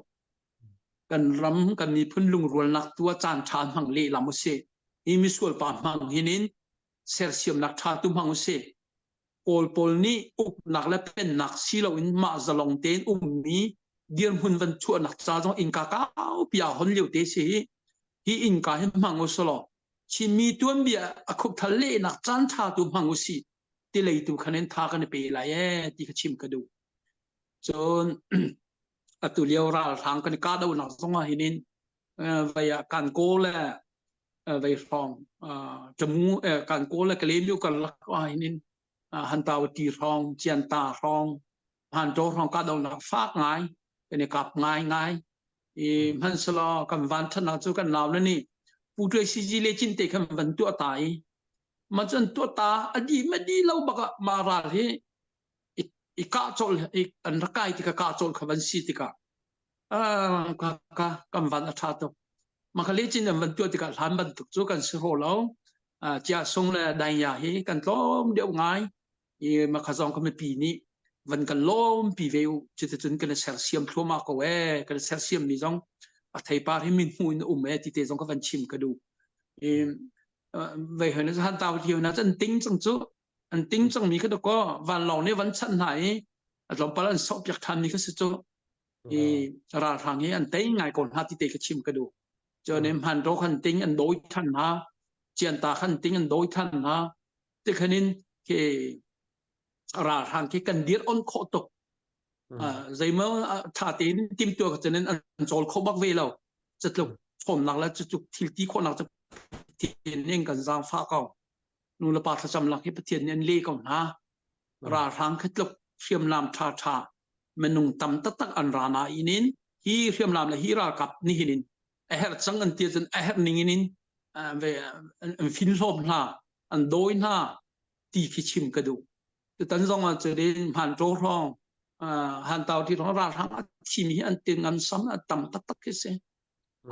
Kan ram kan miphun lungrualnak tu ah caan ṭha hmang lehlam usih. Hi misual pa hmang hin in sersiamnak ṭha tu hmang usih. Kawl pawl nih uknak le pennak si loin mah zalong tein ummi dirhmun van chuahnak ca zong innka kaupi aa hon lio te si hi. Hi innka hi hmang usulaw Chinmi tuanbia a khupthal lehnak caan ṭha tu hmang usih ti lei tu khan in tha kan i pe lai ee ti kha chim ka duh. Cun atu lio ralhrang kan i kahdohnak zong ah hin in vai ah kan kaw le vei hrawng tamu kan kaw le Kalaymyo karlak ah hin in hantau ti hrawng cianta hrawng. Hmantaw hrawng kahdohnak fak ngai kan i kap ngai ngai i hmanhsehlaw kan van ṭhatnak cu kan nau le nih Pu Ṭuai Siji le Cinte khan van tuah ta i mah cu an tuah ta a di ma di lo bak ah mah ral hi i kah cawlh an rak kai tikah kah cawlh kha van si tikah ka ka kan van a ṭha tuk mah kha le cin an van tuah tikah hlan bantuk cu kan si hraw lo Chia Sung le Dainya hi kan tlawm deuh ngai i makha zong ka mipi nih van kan lawmpi ve u cuticun kan i sersiam thluahmah ko ee kan i sersiam mi zong a theipar hi min hmu in um ee ti te zong ka van chim ka duh i vei hoi na han tau lio na an ting cang cu an ting cang mi kha ko vanlawng nih van chanh hna i a tlawmpal an sok piak than mi kha si cu i ralhrang hi an tei ngai ko hna ti te ka chim ka duh cun hman ro khan ting an dawi than hna cianta khan ting an dawi than hna tikhanin khi ralhrang khi kan dir on khawh tuk zeimaw tha tein timtuah ka cunin an cawl kho bak ve lo cutluk chawmnak le cutluk thil ti khawhnak cu Pathian ning kan zaangfah ko nu le pa thlacam lak hi Pathian nih an le ko hna ralhrang khi tluk hriamnam tha tha minung tam taktak an ra na inin hi hriamnam le hi ralkap nihin in a herh cang an ti cun a herh ning in an fin hlawm hna an dawi hna ti khi chim ka duh tutan zong ah cun hmanṭaw hrawng han tau ti hrawng ralhrang a thimi hi an tin an sam a tam taktak khi si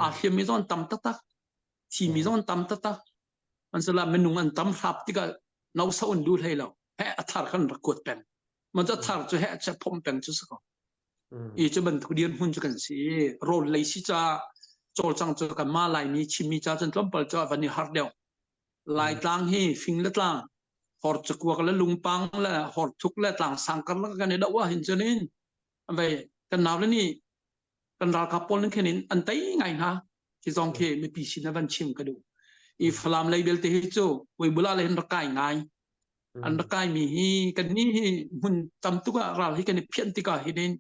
aa hliammi zong an tam taktak thimi zong an tam taktak an sala minung an tam hrap tikah no so an duh hlei lo he a thar khan rak kuat peng man cu thar cu he a phom peng cu si ko i cu bantuk dirhmun cu kan si rawl lei si ca cawlcang cu kan ma laimi chimmi ca cun tlawmpal cu a van i har deuh Laitlang hi fing le tlang hor cakuak le lungpang le horthuk le tlang sang karlak kan i doh ah hin cun in vei kan nau le nih kan ralkap pawl nih khin in an tei ngai hna khi zong khi mipi sin a van chim ka duh i Falam lei belte hi cu Weibula le hin rak kai ngai an rak kai mi hi kan ni hi hmun tam tuk ah ral hi kan i phian tikah hin in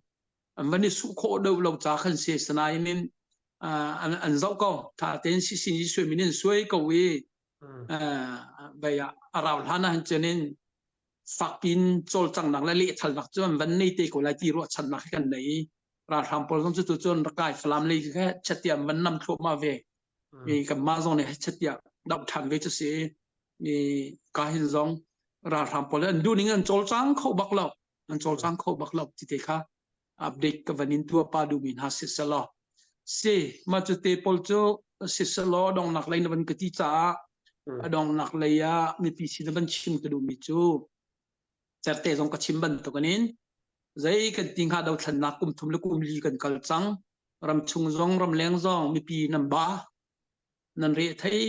an van i su khawh deuh lo ca khan si sanain in an an zoh ko tha tein si sin i suai min in suai ko i vai ah a rau hlan ah hin cun in fakpin cawlcanghnak le lehthalnak cu an van nei te ko lai ti ruahchannak hi kan nei i ralhrang pawl zong cu tu cun rakai falam lei kha chatiam van nam thluahmah ve i kanmah zong nih chatiah doh ṭhan ve cu si i ka hin zong ralhrang pawl an duh ning an cawlcang kho bak lo an cawlcang kho bak lo ti te kha update ka van in tua pa duhmi hna si selaw si mah cu te pawl cu si selaw dongnak lei na van ka ti caah a dongnak lei ah mipi sin na van chim ka duhmi cu certe zong ka chim bantuk in zei kan ti hnga dothlennak kum thum le kum li kan kal cang ramchung zong ramleng zong mipi nan ba nan re thei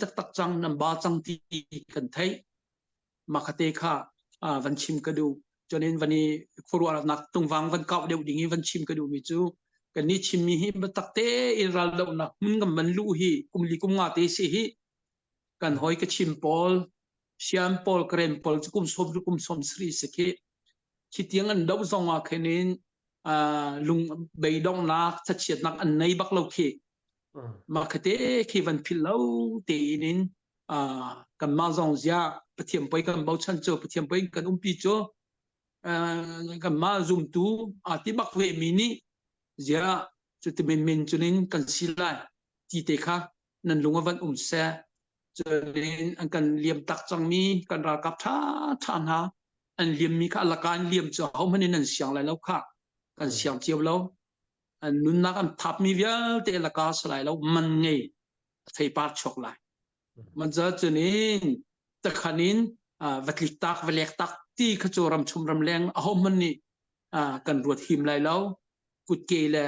taktak cang nan ba cang ti kan theih makhate kha van chim ka duh cunin van i khuaruahnak tungvang van kau deuh ding i van chim ka duhmi cu kan ni chimmi hi biatak te in raldohnak hmun kan van luh hi kum li kum nga te si hi kan hoi ka chim pawl siam pawl karen pawl cu kum som kum som sri si khi khi tiang an doh zong ah khin in lung beidonghnak thachiatnak an nei bak lo khi makhate khi van phil lo te in in kanmah zong ziah Pathian poi kan bochan cu Pathian poi kan umpi cu kanmah zumtu aa ti bak ve mi nih ziah cuti menmen cunin kan si lai ti te kha nan lung a van um seh cunin an kan liam tak cangmi kan ralkap ṭha ṭha hna an liammi kha alaka an liam cu ahohmanh in an siang lai lo kha kan siang cio lo an nunnak an thapmi vialte laka si lai lo man ngei theipar chuak lai manza cunin takhan in va tlik tak va lek tak ti kha cu ram chung ram leng aho hmanh nih kan ruat him lai lo kutke le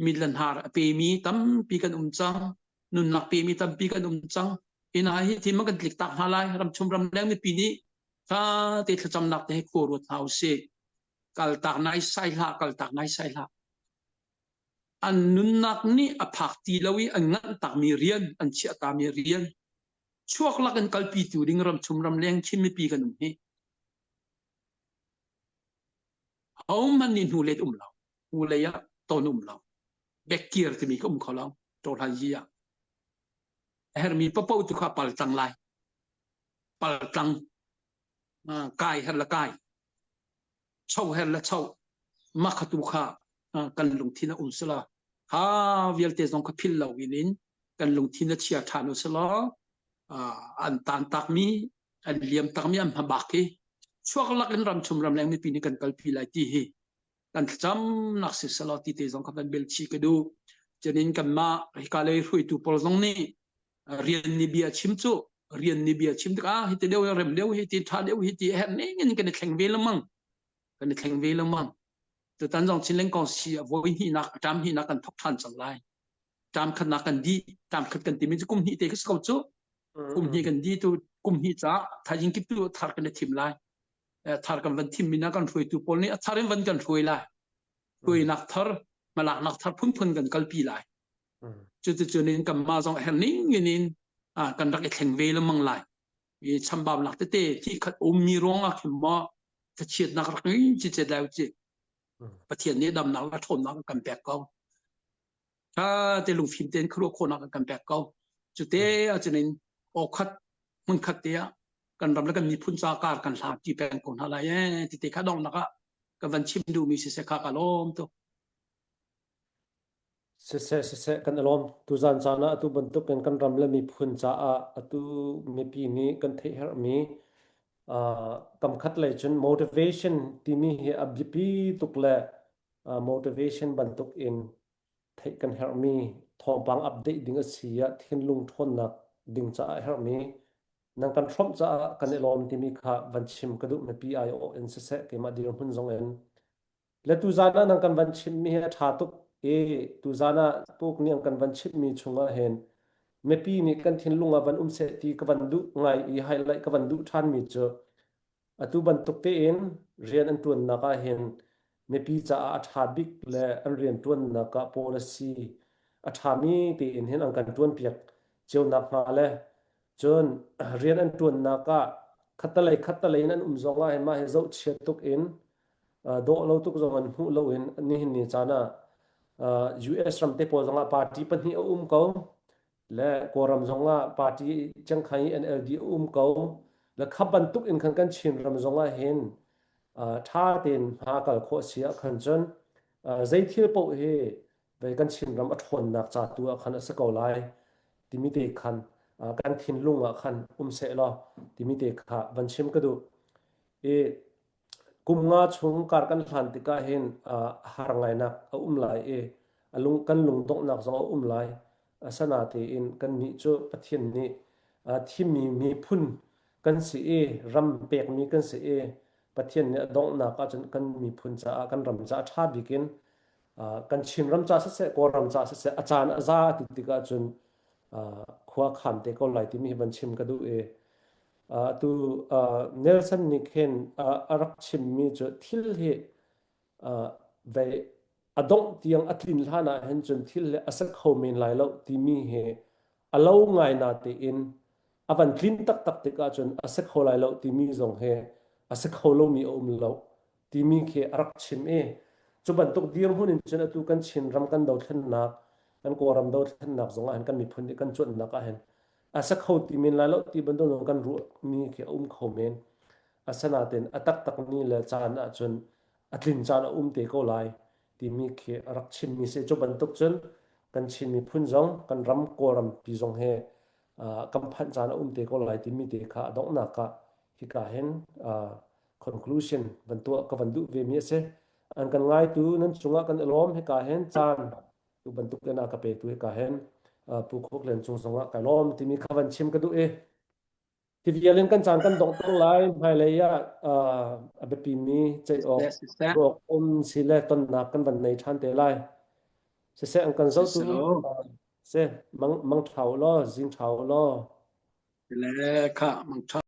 mit le hnar a pemi tampi kan um cang nunnak pemi tampi kan um cang ina hi thim kan tlik tak hna lai ram chung ram leng mipi nih fa te thlacamnak te he khua ruat hna usih kal tak nai sai hlah kal tak nai sai hlah An nunnak nih a phak ti lo i an nganh takmi rian, an chiahtami rian, chuak lak in kalpitu ding ramchung ramleng Chin mipi kan um hi. Hohmanh nih hnu let um lo. Hnu lei ah ton um lo. Bekkir timi ka um kho lo. Tawhlan yi ah. A hermi papo tu kha pal tlang lai. Pal tlang. Kai her la kai. Cho her la cho. Mah kha tu kha kan lungthin a um sala kha vialte zong kha phil lo in in kan lungthin a chia ṭhan u selaw an tan takmi an liam takmi an hmabak hi chuak lak in ram chung ramleng mipi nih kan kalpi lai ti hi kan thlacamnak si selaw ti te zong kha kan bel chih ka duh. Cunin kanmah hika lei hruaitu pawl zong nih rian nih bia chim cu rian nih bia chim tikah hi ti deuh rem deuh hi ti ṭha deuh hi ti herh ning in kan i thleng ve lengmang kan i thleng ve lengmang. Tutan zong Chinleng kong si a voi hnihnak a ṭam hnihnak kan thok ṭhan cang lai. Ṭam khatnak kan dih ṭam khat kan timi cu kum hnih te ka si ko cu. Kum hnih kan dih tu kum hnih caah thaizing kip tu thar kan i thim lai. Thar kan van thim mi na kan hruaitu pawl nih a thar in van kan hruai lai. Hruainak thar hmalaknak thar phunphun kan kalpi lai. Cuticun in kanmah zong herh ning in in kan rak i thleng ve lengmang lai. I chambaunak tete thi khat ummi ruangah khin maw thlachiatnak rak ngei cicet lai u Pathian nih damnak le ṭhawnnak a kan pek ko. Ṭha te lungfim tein khuaruah khawhnak a kan pek ko. Cute ahcun in aw khat hmun khat te ah kan ram le kan miphun ca kar kan hlang ti peng ko hna lai ee ti te kha donghnak ah ka van chim duhmi siseh kha ka lawm tuk. Siseh siseh kan i lawm. Tuzaan caan ah atu bantukin kan ram le miphun caah atu mipi nih kan theih herhmi uh, kamkhat lei cun motivation timi hi a biapi tuk le uh, motivation bantuk in theih kan herhmi thawngpang update ding a si ah thinlung ṭhawnnak ding caah herhmi nan kan hrawmh caah kan i lawm timi kha van chim ka duh mipi aiawh in siseh keimah dirhmun zong in Le tuzaan ah nan kan van chimhmi hi a ṭha tuk i tuzaan ah puk nih an kan van chimhmi chungah hin mipi nih kan thinlung ah van um seh ti ka van duh ngai i highlight ka van duh ṭhanmi cu atu bantuk tein rian an ṭuannak ah hin mipi caah a ṭha bik le an rian ṭuannak ah policy a ṭhami tein hin an kan ṭuanpiak cio nakhnga le cun rian an ṭuannak ah khattalei khattalei in an um zong ah hin mah hi zohchia tuk in dawh lo tuk zong an hmuh lo in nihin ni caan ah US ram te pawl zong ah party pahnih a um ko le Kawlram zong ah party Chiangkhai NLD a um ko le kha bantuk in khan kan Chin ram zong ah hin ṭha tein hma kal khawh si ah khan cun zei thil paoh hi vei kan Chin ram a ṭhawnnak ca tu ah khan a si ko lai timi te khan kan thinlung ah khan um seh law timi te kha van chim ka duh i Kum nga chung kar kan hlan tikah hin har ngainak a um lai i a lung, kan lungdonghnak zong a um lai. Asinain kannih cu Pathian nih thimmi miphun kan si i ram pekmi kan si i Pathian nih a donghnak ahcun kan miphun caah kan ram caah ṭha bik in kan Chinram ca siseh Kawlram ca siseh a caan a za ti tikah cun khua khan te ko lai timi hi van chim ka duh i Atu Nelson nih khin a rak chimmi cu thil hi vei a dongh tiang a tlin hlan ah hin cun thil hi a si kho men lai lo timi hi a lo ngai na tein a van tlin taktak tikah cun a si kho lai lo timi zong hi a si kho lomi a um lo timi khi a rak chim i cu bantuk dirhmun in cun atu kan Chin ram kan dothlennak kan Kawlram dothlennak zong ah hin kan miphun nih kan cuanhnak ah hin a sa kho ti men lai lo ti bantuk zong kan ruahmi khi a um kho men. Asinain a taktak ni le caan ahcun a tlin caan a um te ko lai timi khi a rak chimmi si. Cu bantuk cun kan Chin miphun zong kan ram Kawlram pi zong he kan phanh caan a um te ko lai timi te kha a donghnak ah hika hin conclusion van tuah ka van duh ve mi a si. An kan ngaitu nan cungah kan i lawm hika hin caan tu bantuk in a ka petu hika hin Pu Khuk Len cung zongah ka lawm timi kha van chim ka duh i hi vial in kan caan kan donghter lai hmailei ah a biapimi ceih awk ruak um si le tonnak kan van nei ṭhan te lai siseh an kan zohtu se mang mang ṭha u law zing ṭha u law le kha mang ṭha.